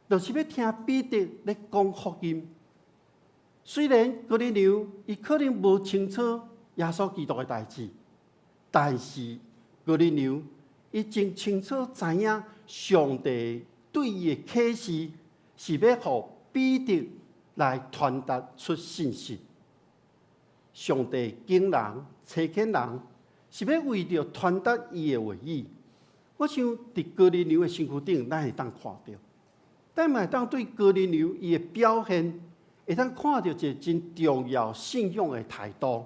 就是欲聽彼得咧講福音。雖然哥尼流伊可能無清楚耶穌基督的代誌，但是哥尼流伊真清楚知影上帝對伊的啟示是欲予彼得來傳達出信息。上帝揀人、差遣人，是欲為著傳達伊的話語。我想佇哥尼流的身軀頂，咱會當看著，咱嘛會當對哥尼流伊的表現，會當看著一个真重要信仰的態度。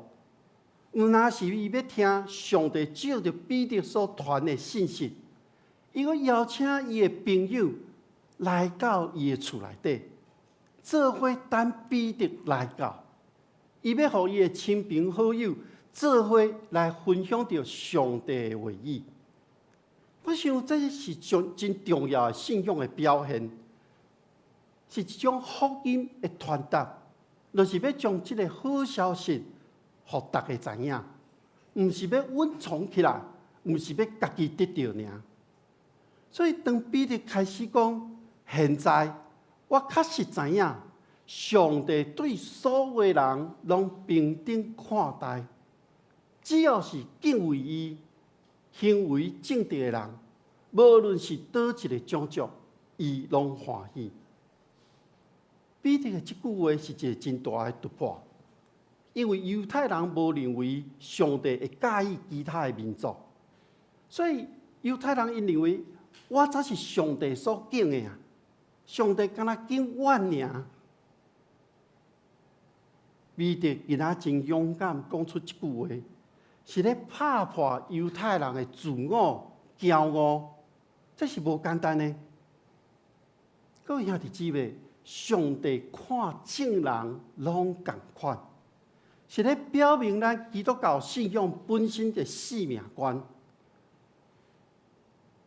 毋但是伊欲聽上帝藉著彼得所傳的信息，伊閣邀請伊的朋友來到伊的厝內底，做伙等彼得來到。伊欲予伊的親朋好友做伙來分享著上帝的話語。我想這是真真重要的信仰的表現，是一種福音的傳達，就是欲將這个好消息予大家知影，毋是欲隱藏起來，毋是欲家己得著爾。所以當彼得開始講，現在我確實知影，上帝對所有人攏平等看待，只要是敬畏伊、行為正直的人，無論是佗一个種族，伊攏歡喜。彼得的這句話是一个真大的突破，因為猶太人無認為上帝會佮意其他的民族，所以猶太人𪜶認為我才是上帝所揀的啊！上帝敢若揀阮爾。彼得今仔真勇敢講出這句話，是咧拍破猶太人的自我驕傲，這是無簡單的。各位兄弟姊妹，上帝看眾人攏仝款，是咧表明咱基督教信仰本身的生命觀。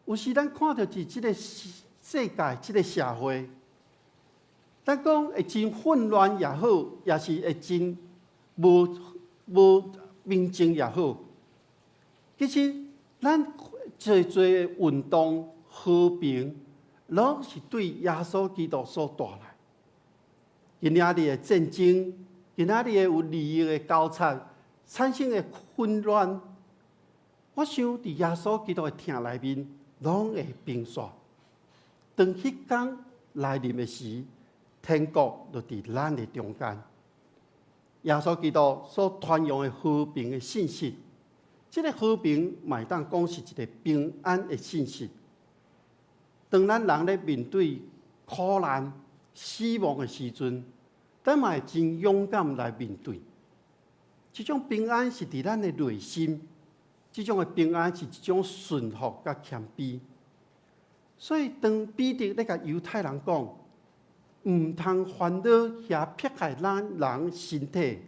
有時咱看著佇這个世界、這个社會，咱講會真混亂也好，也是會真無平靜也好。其實咱濟濟運動和平，攏是對耶穌基督所帶來。今仔日的戰爭，今仔日的有利益的交叉，產生的混亂，我想佇耶穌基督的疼內面，攏會平煞。當彼工來臨的時，天國就佇咱的中間。耶穌基督所傳揚的和平的信息，這个和平嘛會當講是一个平安的信息。當咱人咧面對苦難、死亡的時陣，咱嘛會真勇敢來面對。這種平安是佇咱的內心，這種的平安是一種順服佮謙卑。所以，當彼得咧共猶太人講，毋通煩惱遐迫害咱人身體，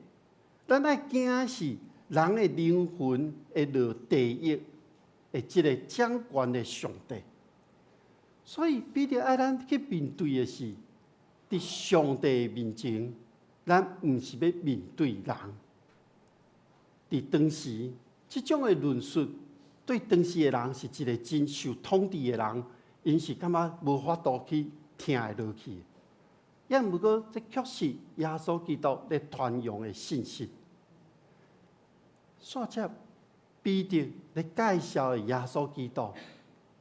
咱愛驚是人的靈魂會落地獄的這个掌權的上帝。所以，彼得愛咱去面對的是，佇上帝面前，咱毋是欲面對人。佇當時，這種的論述對當時的人是一个真受統治的人，𪜶是感覺無法度去聽會落去。也毋過，這確實耶穌基督咧傳揚的信息。煞接彼得咧介紹的耶穌基督，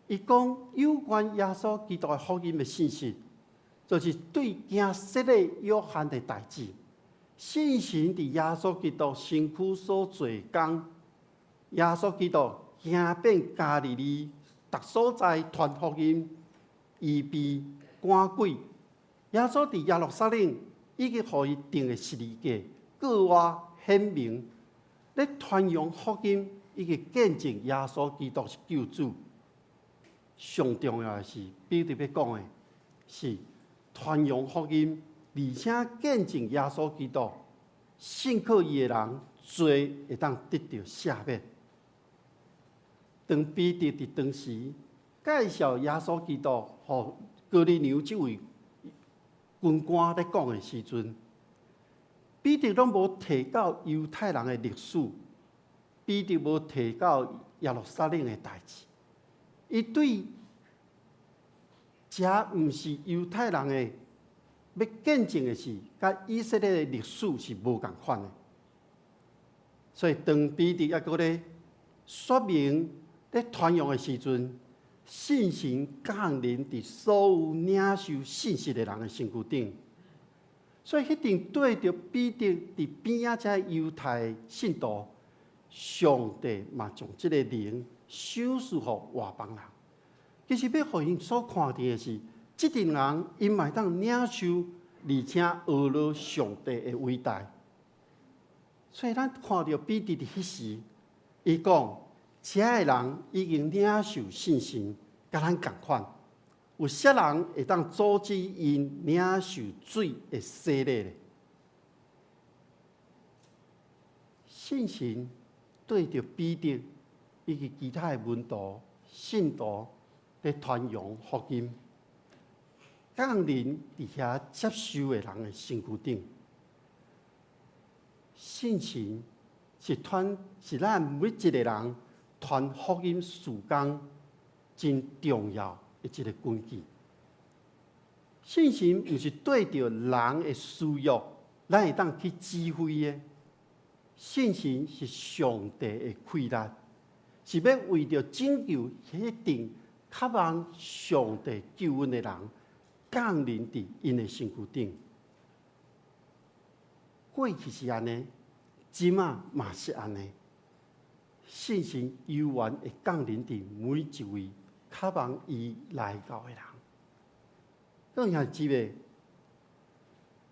伊講有關耶穌基督的福音的信息，就是對行洗禮約翰的代誌，信心佇耶穌基督身軀所做工，耶穌基督行遍加利利，逐所在傳福音、醫病、趕鬼。耶穌佇耶路撒冷已經予伊釘的十字架，閣外顯明，咧傳揚福音以及見證耶穌基督是救主。上重要的是，彼得欲講的是傳揚福音，而且見證耶穌基督，信靠伊的人，罪會當得著赦免。當彼得佇當時介紹耶穌基督，予哥尼流這位軍官咧講的時陣，彼得攏無提到猶太人的歷史，彼得無提到耶路撒冷的代誌。伊對這毋是猶太人的欲見證的是，佮以色列的歷史是無仝款的。所以當彼得猶閣咧說明咧傳揚的時陣，聖神降臨佇所有領受信息的人的身軀頂。所以彼陣對著彼得佇邊仔這猶太信徒，上帝嘛將這個靈賞賜予外邦人。其實欲予𪜶所看著的是，這陣人𪜶嘛會當領受，而且學了上帝的偉大。所以咱看著彼得佇彼時，伊講，這的人已經領受聖神，佮咱仝款。有啥人會當阻止𪜶領受水的洗禮咧？聖神對著彼得以及其他的門徒、信徒咧傳揚福音，降臨佇遐接受的人的身軀頂。聖神是傳是咱每一個人傳福音事工真重要的一個根據。聖神毋是對著人的私欲，咱會當去指揮的。聖神是上帝的氣力，是欲為著拯救彼陣渴望上帝救恩的人，降臨佇𪜶的身軀頂。過去是按呢，這馬嘛是按呢。聖神猶原會降臨佇每一位渴望伊來到的人。各位兄弟姊妹，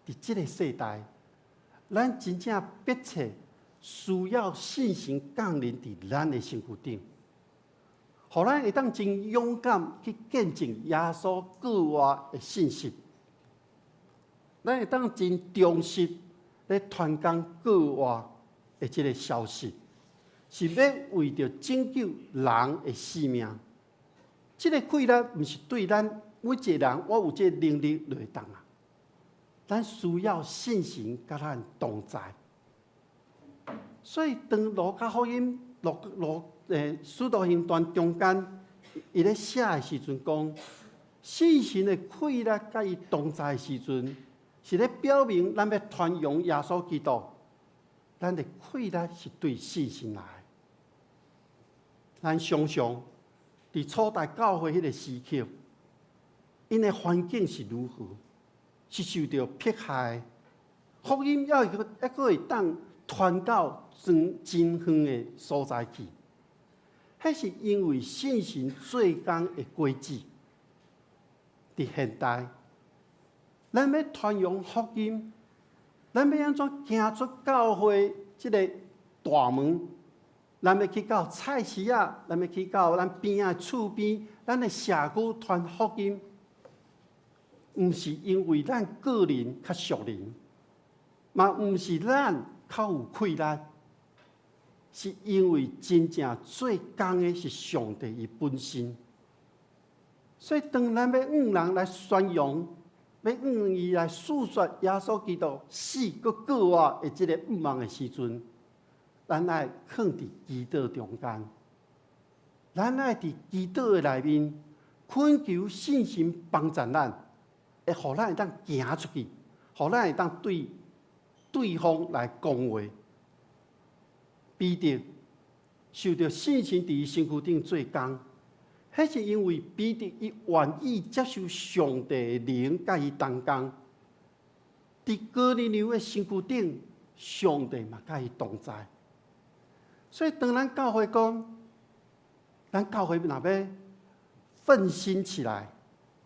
佇這個世代，咱真正迫切需要聖神降臨佇咱的身軀頂，予咱會當真勇敢去見證耶穌復活的信息。咱會當真忠實咧傳講復活的這個消息，是欲為著拯救人的性命。這個氣力毋是對咱每一個人，我有這個能力就會當啊。咱需要聖神佮咱同在。所以當路加福音、路路誒使徒行傳中間，伊咧寫的時陣講，聖神的氣力佮伊同在的時陣，是咧表明咱欲傳揚耶穌基督，咱的氣力是對聖神來。咱想象佇初代教會彼個時刻，𪜶的環境是如何？是受著迫害，福音猶閣猶閣會當傳到真真遠的所在去。彼是因為聖神做工的果子。佇現代，咱欲傳揚福音，咱欲按怎行出教會這个大門？咱欲去到菜市仔，咱欲去到咱邊仔厝邊，咱的社區傳福音，毋是因為咱個人較屬靈，嘛毋是咱較有氣力，是因為真正做工的是上帝伊本身。所以當咱欲向人來宣揚，欲向伊來訴說耶穌基督死閣復活的這個願望的時陣，咱愛囥佇祈禱中間，咱愛佇祈禱的內面懇求聖神幫助咱，會予咱會當行出去，予咱會當對對方來講話。彼得受著聖神佇伊身軀頂做工，彼是因為彼得伊願意接受上帝的靈佮伊同工，佇哥尼流的身軀頂，上帝嘛佮伊同在。所以當咱教會講，咱教會若欲奮興起來，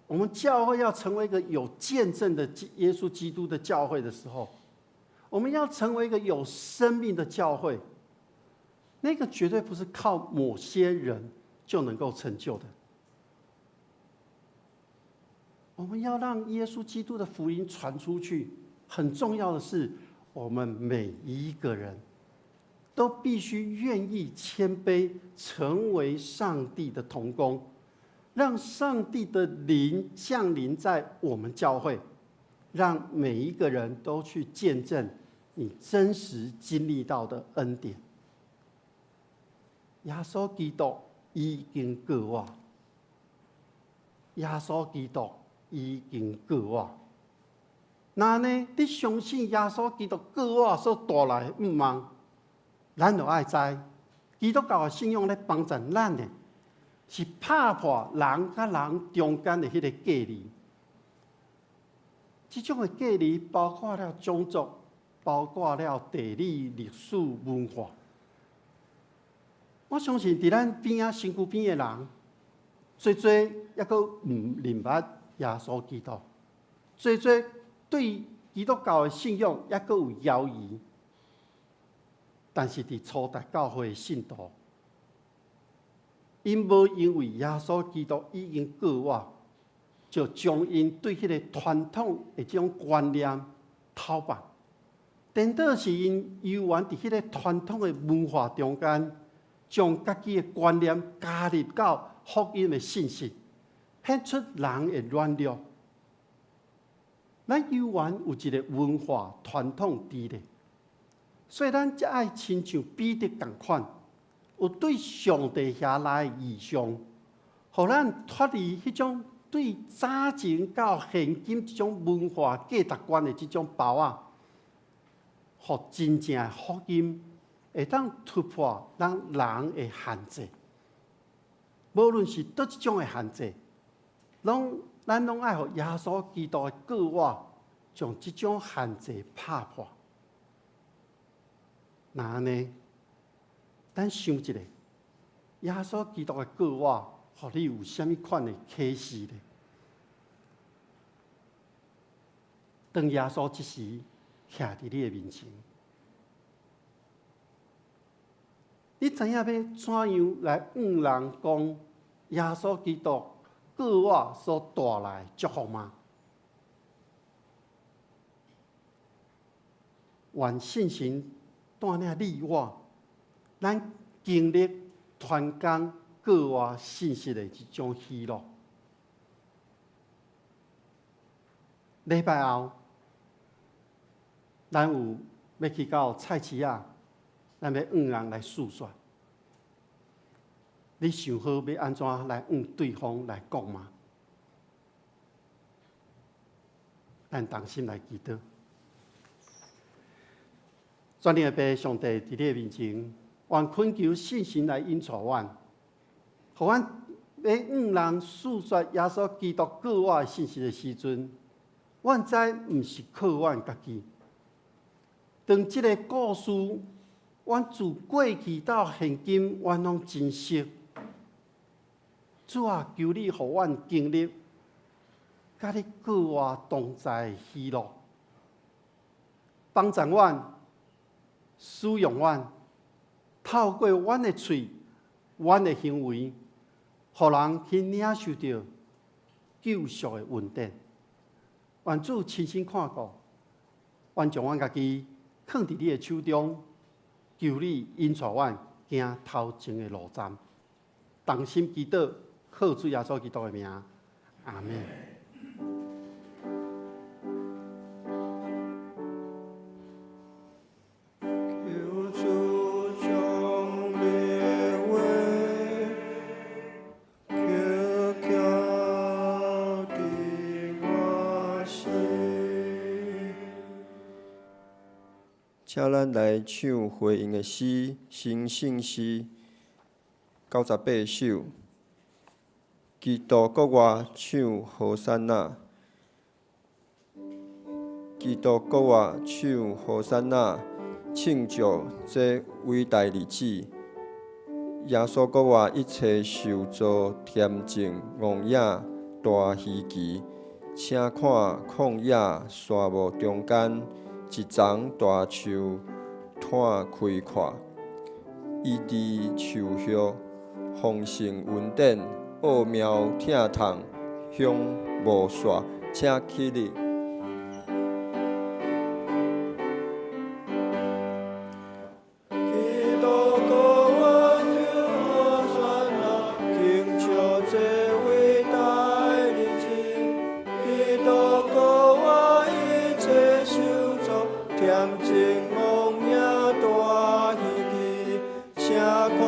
我們教會要成為一個有見證的耶穌基督的教會的時候，我們要成為一個有生命的教會，那個絕對不是靠某些人就能夠成就的。我們要讓耶穌基督的福音傳出去，很重要的是，我們每一個人都必須願意謙卑，成為上帝的同工，让上帝的灵降临在我们教会，让每一个人都去见证你真实经历到的恩典。耶稣基督已经过我，耶稣基督已经过我。那呢，你相信耶稣基督过我所带来的盼望，咱就爱知，基督教的信仰咧帮助咱的，是拍破人佮人中间的彼个隔离。这种的隔离包括了种族，包括了地理、历史、文化。我相信伫咱边仔身躯边的人，济济犹阁毋认捌耶稣基督，济济对基督教的信仰犹阁有犹疑。但是伫初代教会的信徒，𪜶无因为耶稣基督已经过我，就将𪜶对彼个传统的这种观念偷放，颠倒是𪜶犹原伫彼个传统的文化中间，将家己的观念加入到福音的信息，显出人的软弱。咱犹原有一个文化传统伫咧，所以咱才爱亲像彼得仝款，有对上帝遐来的异象，予咱脱离彼种对早前到现今这种文化价值观的这种包仔，予真正的福音会当突破咱人的限制。无论是佗一种的限制，咱拢爱予耶稣基督的过我，将这种限制拍破。若按呢，咱想一下，耶稣基督的过我，予你有啥物款的启示呢？当耶稣这时徛伫你的面前，你知影欲怎样来向人讲耶稣基督过我所带来的祝福吗？愿圣神带领你我，咱经历传讲过我信息的这种喜乐。礼拜后，咱有欲去到菜市仔，咱欲向人来诉说。你想好欲按怎来向对方来讲吗？咱同心来祈祷。全能的父上帝伫你的面前，愿恳求圣神来引导阮，予阮欲向人诉说耶稣基督过我的信息的时阵，阮知毋是靠阮家己。当这个故事，阮自过去到现今，阮拢真熟。主啊，求你予阮经历，佮你过活同在的喜乐，帮助阮，使用阮，透过阮的喙、阮的行为，予人去领受著救赎的恩典。愿主亲身看顾，愿将阮家己囥伫你的手中，求你引带阮行头前的路站。同心祈祷，靠主耶稣基督的名，阿们。求主将你的话刻刻伫我心。请咱来唱回应的诗，《成圣诗》98首。基督国外唱和散那，基督国外唱和散那，庆祝这伟大日子。耶稣国外一切受造恬静戆野大稀奇，请看旷野沙漠中间一丛大树湠开阔，伊伫树叶丰盛恩典，奥妙疼痛享无煞，请起立。基督国外唱和散那，庆祝这伟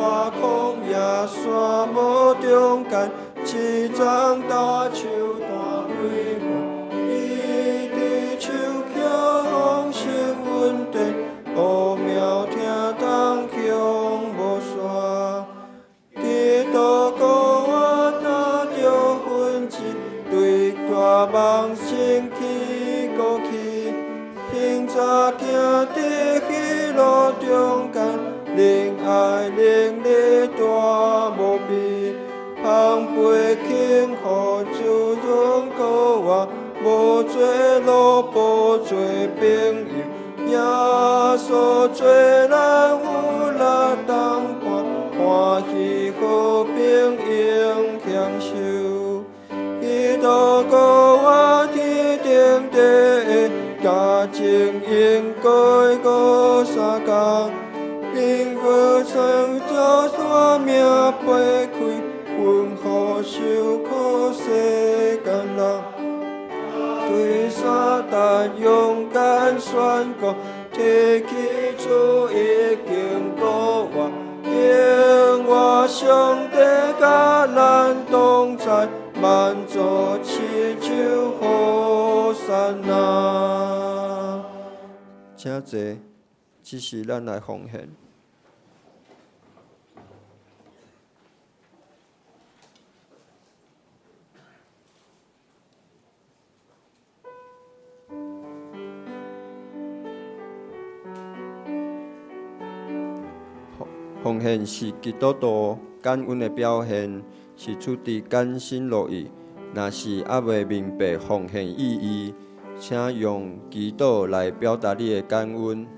大旷野山无中间，一丛大树大开花，伊伫树桥丰盛稳定，奥妙听当向无煞。伫道高我若着分支，对大梦升起过去，行早行伫喜乐中间，仁爱能力大无比，芳飞轻予滋润膏我，无做奴仆做朋友，耶稣做咱有力同伴，欢喜和平永享受。基督膏我天顶地下，家境应该过相共，因无曾做山命飞开，阮予受苦世间人。对撒旦勇敢宣告，提起主已经膏我，永活上帝佮咱同在，万族齐唱和散那。请坐，这是咱来奉献。奉献是基督徒感恩的表现，是出自甘心乐意。若是犹未明白奉献意义，请用祈祷来表达你的感恩。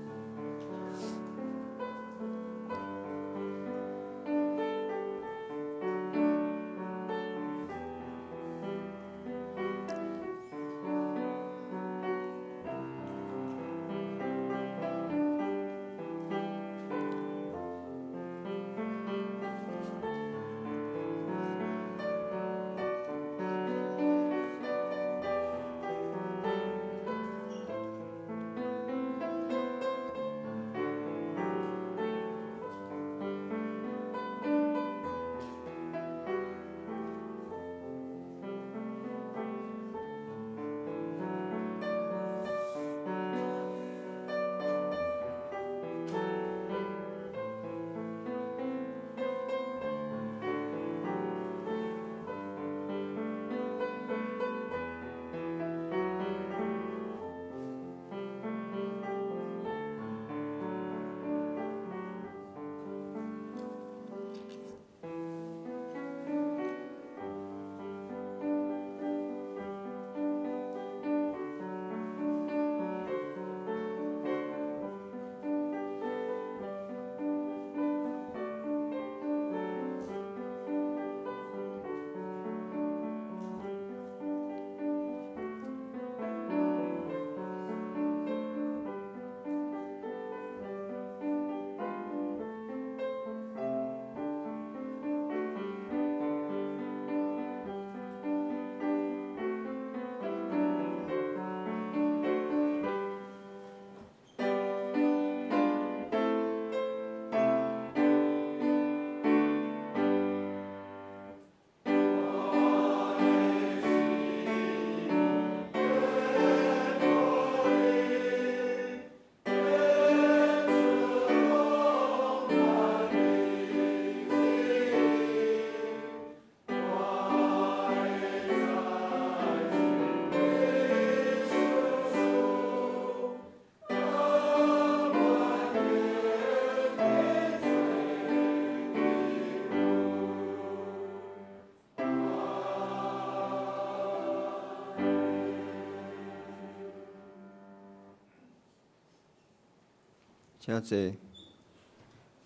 请坐。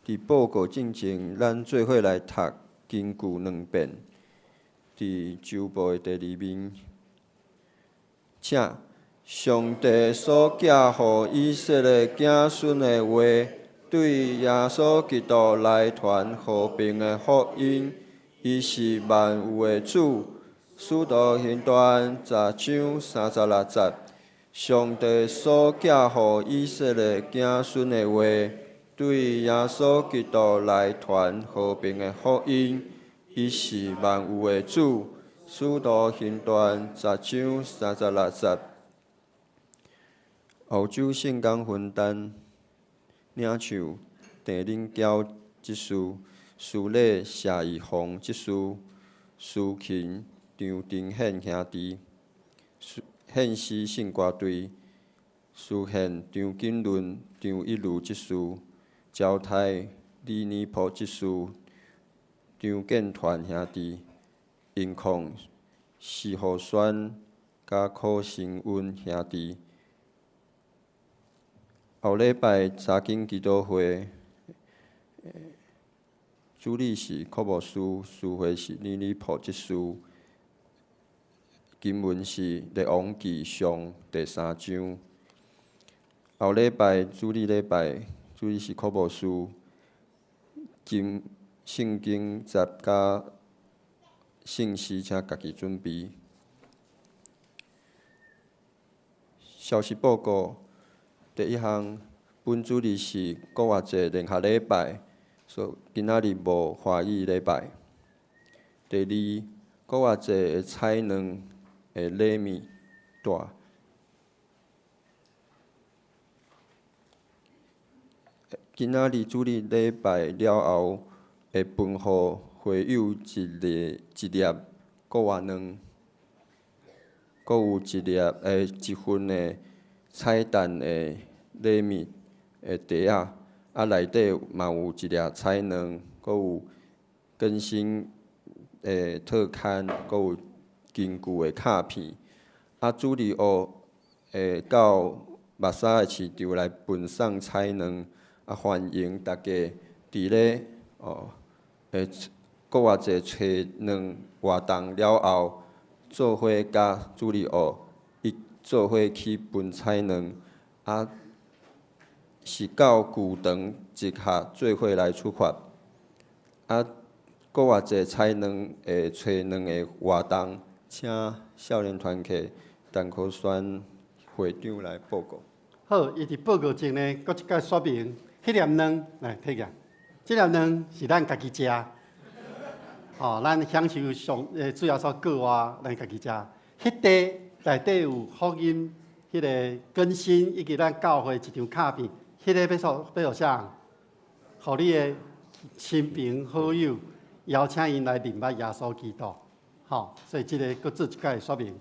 伫报告进前，咱做伙来读经句两遍。伫周报的第二面，请上帝所寄予以色列子孙的话，对耶稣基督来传和平的福音。伊是万有的主。使徒行传10章36节。上帝所寄予以色列子孙的话，對耶穌基督來傳和平的福音，伊是萬有的主。使徒行傳10章36節。澳洲聖工分擔領袖鄭林嬌執事，司禮謝義宏執事，司琴張丁憲兄弟，獻詩聖歌隊，司獻張景倫、張一如執事，招待李尼婆執事，張建團兄弟，音控施浩宣佮柯新溫兄弟。後禮拜查經祈禱會，主理是柯牧師，司會是李尼婆執事。經文是《列王紀上》第三章。後禮拜主日禮拜，主理是柯牧師。經聖經節佮聖詩，請家己準備。消息報告。第一項，本主日是復活節聯合禮拜，所以今仔日無華語禮拜。第二，復活節的彩卵的禮物袋。今仔日主日禮拜了後，會分予會友一粒一粒復活卵，閣有一粒一份的彩蛋的禮物的袋仔，啊內底嘛有一粒彩卵，閣有更新的特刊，閣有根據的卡片。啊，主日學會到目沙的市場來分送彩卵，啊歡迎大家佇咧哦，會復活節揣卵活動了後，做伙佮主日學一做伙去分彩卵，啊是到舊場集合做伙來出發。啊，復活節彩卵的揣卵的活動，請少年團契陳可宣會長來報告。好，伊佇報告前呢，閣一擺說明，彼粒卵來提起來，這粒卵是咱家己食，吼，咱享受上主耶穌過活，咱家己食。彼塊內底有福音，彼個更新以及咱教會一張卡片，彼個欲予啥？予你的親朋好友邀請𪜶來認捌耶穌基督，吼，所以這個閣做一擺說明。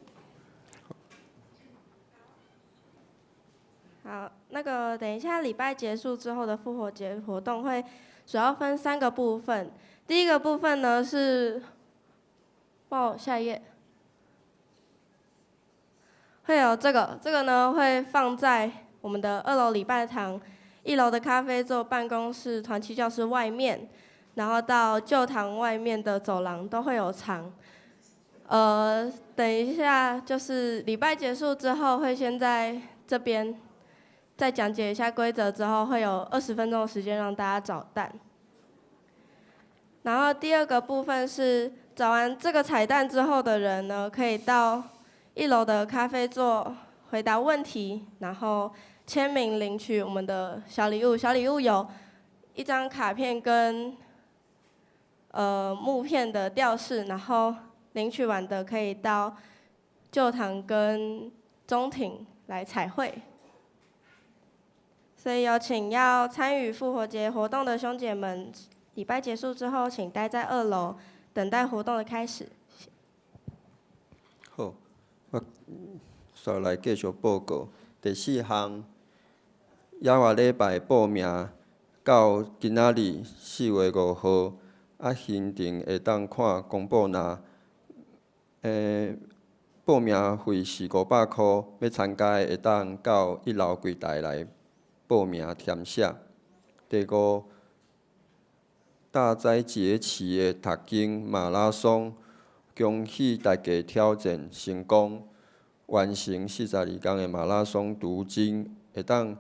好，那個等一下禮拜結束之後的復活節活動會主要分三個部分。第一個部分呢是，幫我下一頁，會有這個，這個呢會放在我們的二樓禮拜堂、一樓的咖啡座辦公室、團契教室外面，然後到舊堂外面的走廊都會有藏。等一下就是禮拜結束之後，會先在這邊再講解一下規則，之後會有20分鐘的時間讓大家找蛋。然後第二個部分是找完這個彩蛋之後的人呢，可以到一樓的咖啡座回答問題，然後簽名領取我們的小禮物。小禮物有一張卡片跟木片的吊飾，然後領取完的可以到舊堂跟中庭來彩繪。所以有請要參與復活節活動的兄姐們，禮拜結束之後，請待在二樓等待活動的開始。好，我煞來繼續報告。第四項，野外禮拜報名到今仔日4月5號，啊，行程會當看公布欄。報名費是500箍，欲參加的會當到一樓櫃台來報名填寫。第五，大齋節期的讀經馬拉松，恭喜大家挑戰成功，完成42工的馬拉松讀經，會當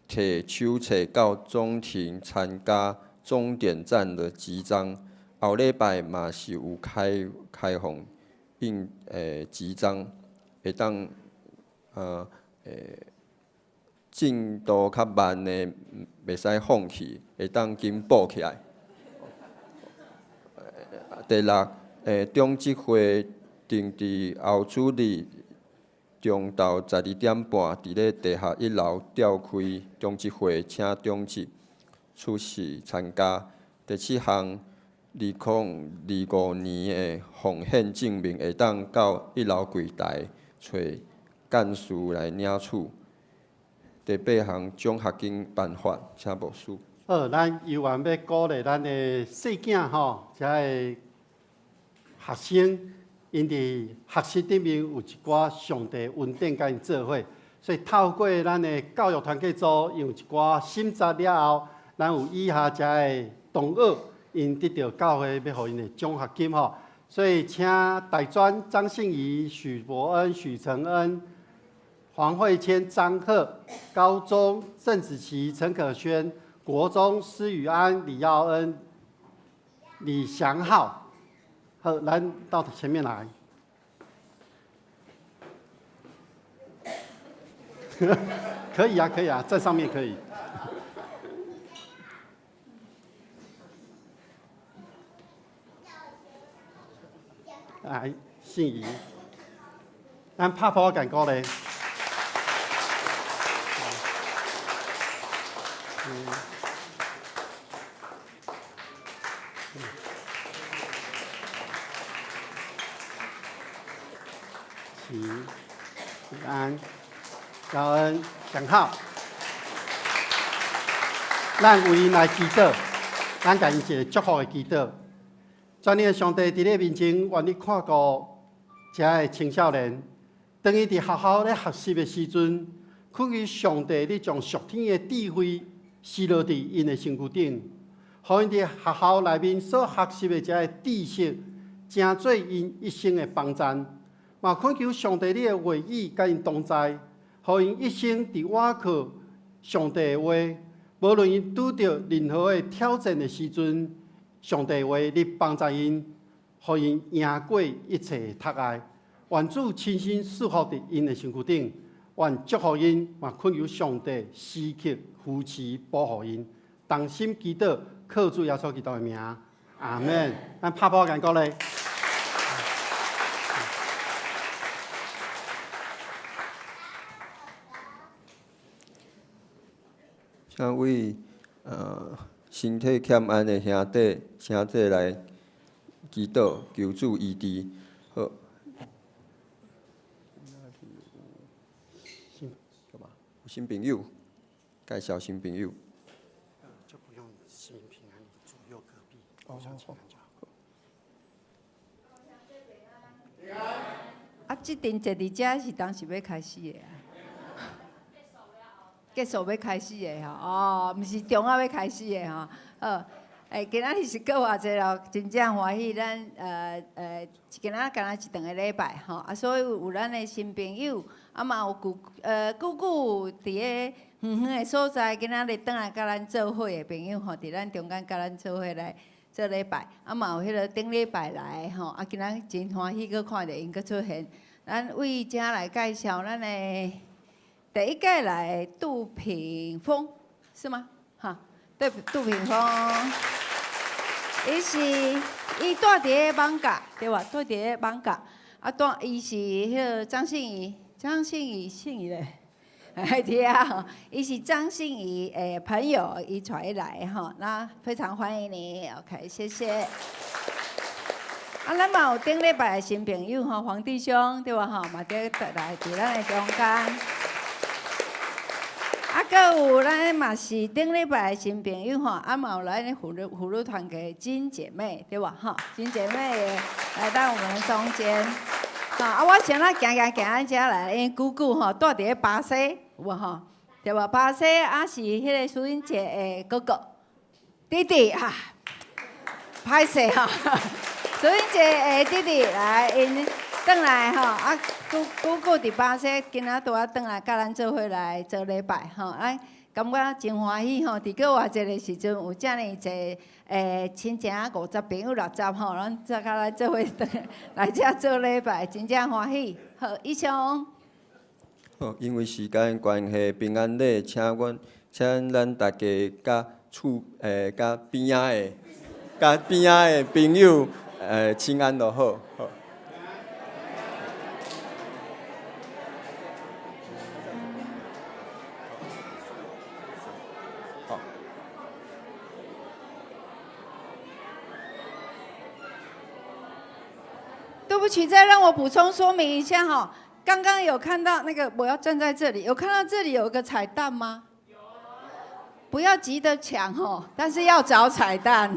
提手冊到中庭參加終點站的集章。後禮拜嘛是有開放印集章，會當進度較慢的袂使放棄，會當緊補起來。第六，長執會定佇後主日中晝12點半，佇咧地下一樓召開長執會，請長執出席參加。第七項，2025年的奉獻證明會當到一樓櫃台揣幹事來領取。第八項，獎學金頒發，請牧師。好，咱猶原欲鼓勵咱的細囝吼，遮个學生，𪜶佇學習頂面有一寡上帝恩典佮𪜶做伙，所以透過咱的教育團契組，𪜶有一寡審查了後，咱有以下遮个同學，𪜶得著教會欲予𪜶的獎學金吼，所以請大專張信儀、許伯恩、許承恩、黃慧謙、張赫，高中鄭子琪、陳可軒，國中施宇安、李耀恩、李祥浩。好，咱到前面來。可以啊，可以啊，在上面可以。來，信儀，咱拍破共鼓勵。齊、安、高恩、祥浩，咱為𪜶來祈禱，咱共𪜶一个祝福的祈禱。全能的上帝佇你面前，願你看顧遮个青少年。當伊佇學校咧學習的時陣，懇求上帝，你將屬天的智慧施落佇𪜶的身軀頂，予𪜶佇學校內面所學習的遮个知識，成做𪜶一生的幫贊。嘛，懇求上帝你的話語佮𪜶同在，予𪜶一生佇倚靠上帝的話，無論𪜶拄著任何的挑戰的時陣，上帝的話你幫助𪜶，予𪜶贏過一切的窒礙。願主親身賜福佇𪜶的身軀頂，願祝福𪜶，嘛懇求上帝時刻扶持保護𪜶，同心祈禱，靠主耶穌基督的名，阿門。咱拍破共鼓勵。請為身體欠安的兄弟、兄弟來祈禱，求主醫治。好。有新朋友，介紹新朋友。就不用新平安，左右隔壁。哦。啊，這陣坐佇遮是當時欲開始的啊？結束欲開始的吼，哦，毋是中仔欲開始的吼。好，今仔日是閣偌濟咯，真正歡喜咱今仔敢若一頓个禮拜吼，啊，所以有咱的新朋友，啊嘛有舅舅舅佇个遠遠的所在，今仔日轉來佮咱做伙的朋友吼，佇咱中間佮咱做伙來做禮拜，啊嘛有彼个頂禮拜來吼，啊今仔真歡喜閣看著𪜶閣出現。咱為遮來介紹咱的第一屆來杜品峰，是嗎？哈，對，杜品峰，伊是伊住佇个艋舺，對無？住佇个艋舺，啊，住伊是彼个張信儀，張信儀，信儀咧，對啊，伊是張信儀的朋友，伊帶伊來吼，那非常歡迎你，OK，謝謝。啊，咱嘛有頂禮拜的新朋友吼，黃弟兄對無吼，嘛佇來佇咱的中間。啊，閣有咱嘛是頂禮拜的新朋友吼，啊嘛有咱的婦女團契金姐妹對無吼，金姐妹也來到我們中間。啊，我先仔行行行咱遮來，因為姑姑吼住佇咧巴西，有無吼？對無？巴西啊是彼个淑英姐的哥哥弟弟啊，歹勢吼。淑英姐的弟弟來，𪜶轉來吼，啊，姑姑姑佇巴西，今仔拄仔轉來，佮咱做伙來做禮拜吼，啊，感覺真歡喜吼。佇閣偌濟个時陣，有遮爾濟親情50朋友60吼，攏做佮咱做伙轉來遮做禮拜，真正歡喜。好，以上。好，因為時間關係，平安禮請阮請咱大家佮厝佮邊仔的、佮邊仔的朋友請安就好。好。好。對不起，再讓我補充說明一下哈。剛剛有看到那個，我要站在這裡，有看到這裡有一個彩蛋嗎？不要急著搶哦，但是要找彩蛋，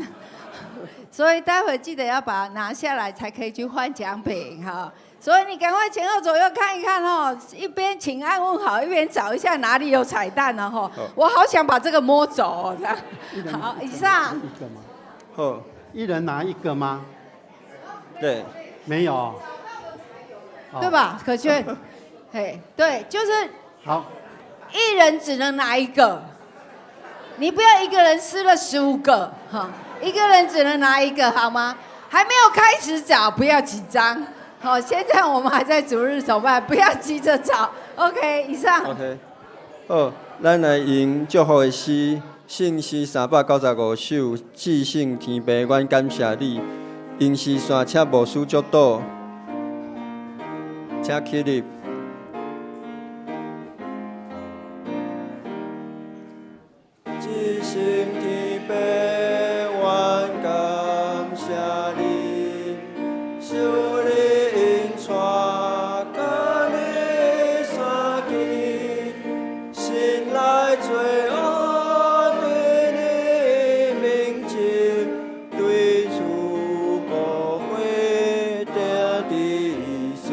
所以待會記得要把它拿下來，才可以去換獎品哈。所以你趕快前後左右看一看哦，一邊請安問好，一邊找一下哪裡有彩蛋了哈。我好想把這個摸走，這樣。好，以上。一個嗎？好，一人拿一個嗎？對，沒有。對吧？可圈，嘿，對，就是好，一人只能拿一個，你不要一個人撕了15個，哈，一個人只能拿一個，好嗎？還沒有開始找，不要緊張，好，現在我們還在主日崇拜，不要急着找。OK，以上。 OK，好，咱來用祝福的詩，聖詩395首，至聖天父，阮感謝你，榮獅山，請牧師祝禱。請起立。至聖天父，阮感謝你，受你引帶佮你相見，心內罪惡對你明淨，對主寶血得得洗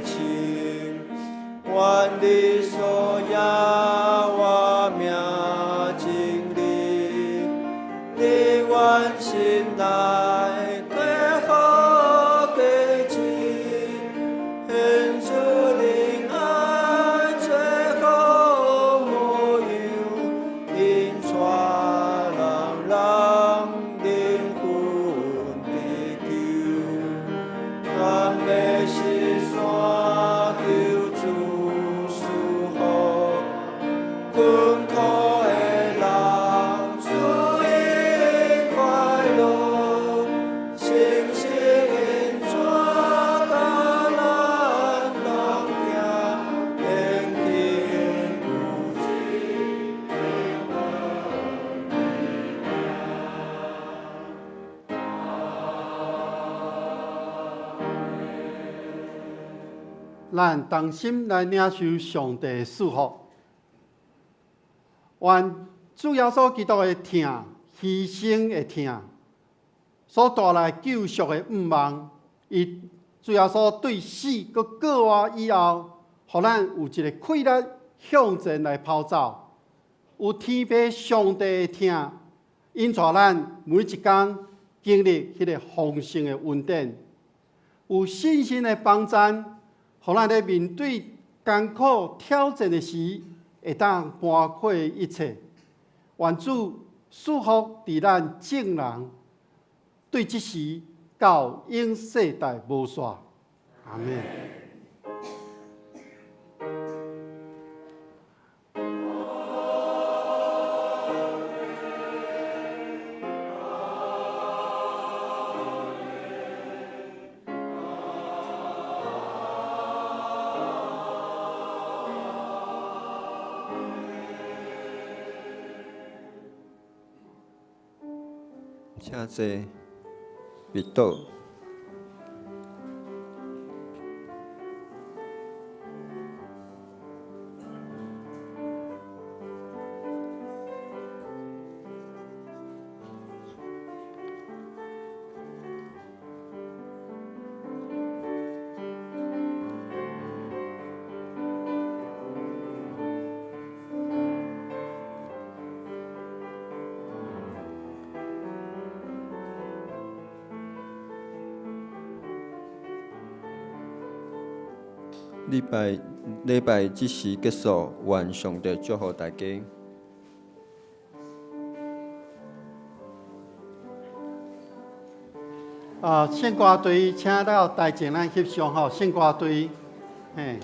清。願你所耶和名真理，你阮心內加好加真，顯出仁愛最好模樣，引帶人人靈魂得救。咱欲實山求主賜福，困苦的人賜予快樂，誠實引帶佮咱同行，言行有志。咱同心來領受上帝的賜福。願主耶穌基督的疼、犧牲的疼，所帶來救贖的盼望，伊主耶穌對死閣過活以後，予咱有一個氣力向前來跑走。有天父上帝的疼，引帶咱每一工經歷彼個豐盛的恩典。有信心的幫贊，予咱咧面對艱苦挑戰的時，會當搬過一切。願主賜福佇咱眾人，對這時到永世代無煞。阿們。請坐，默禱。禮拜禮拜這時結束，願上帝祝福大家。啊，聖歌隊請到台前咱翕相吼，聖歌隊，嘿。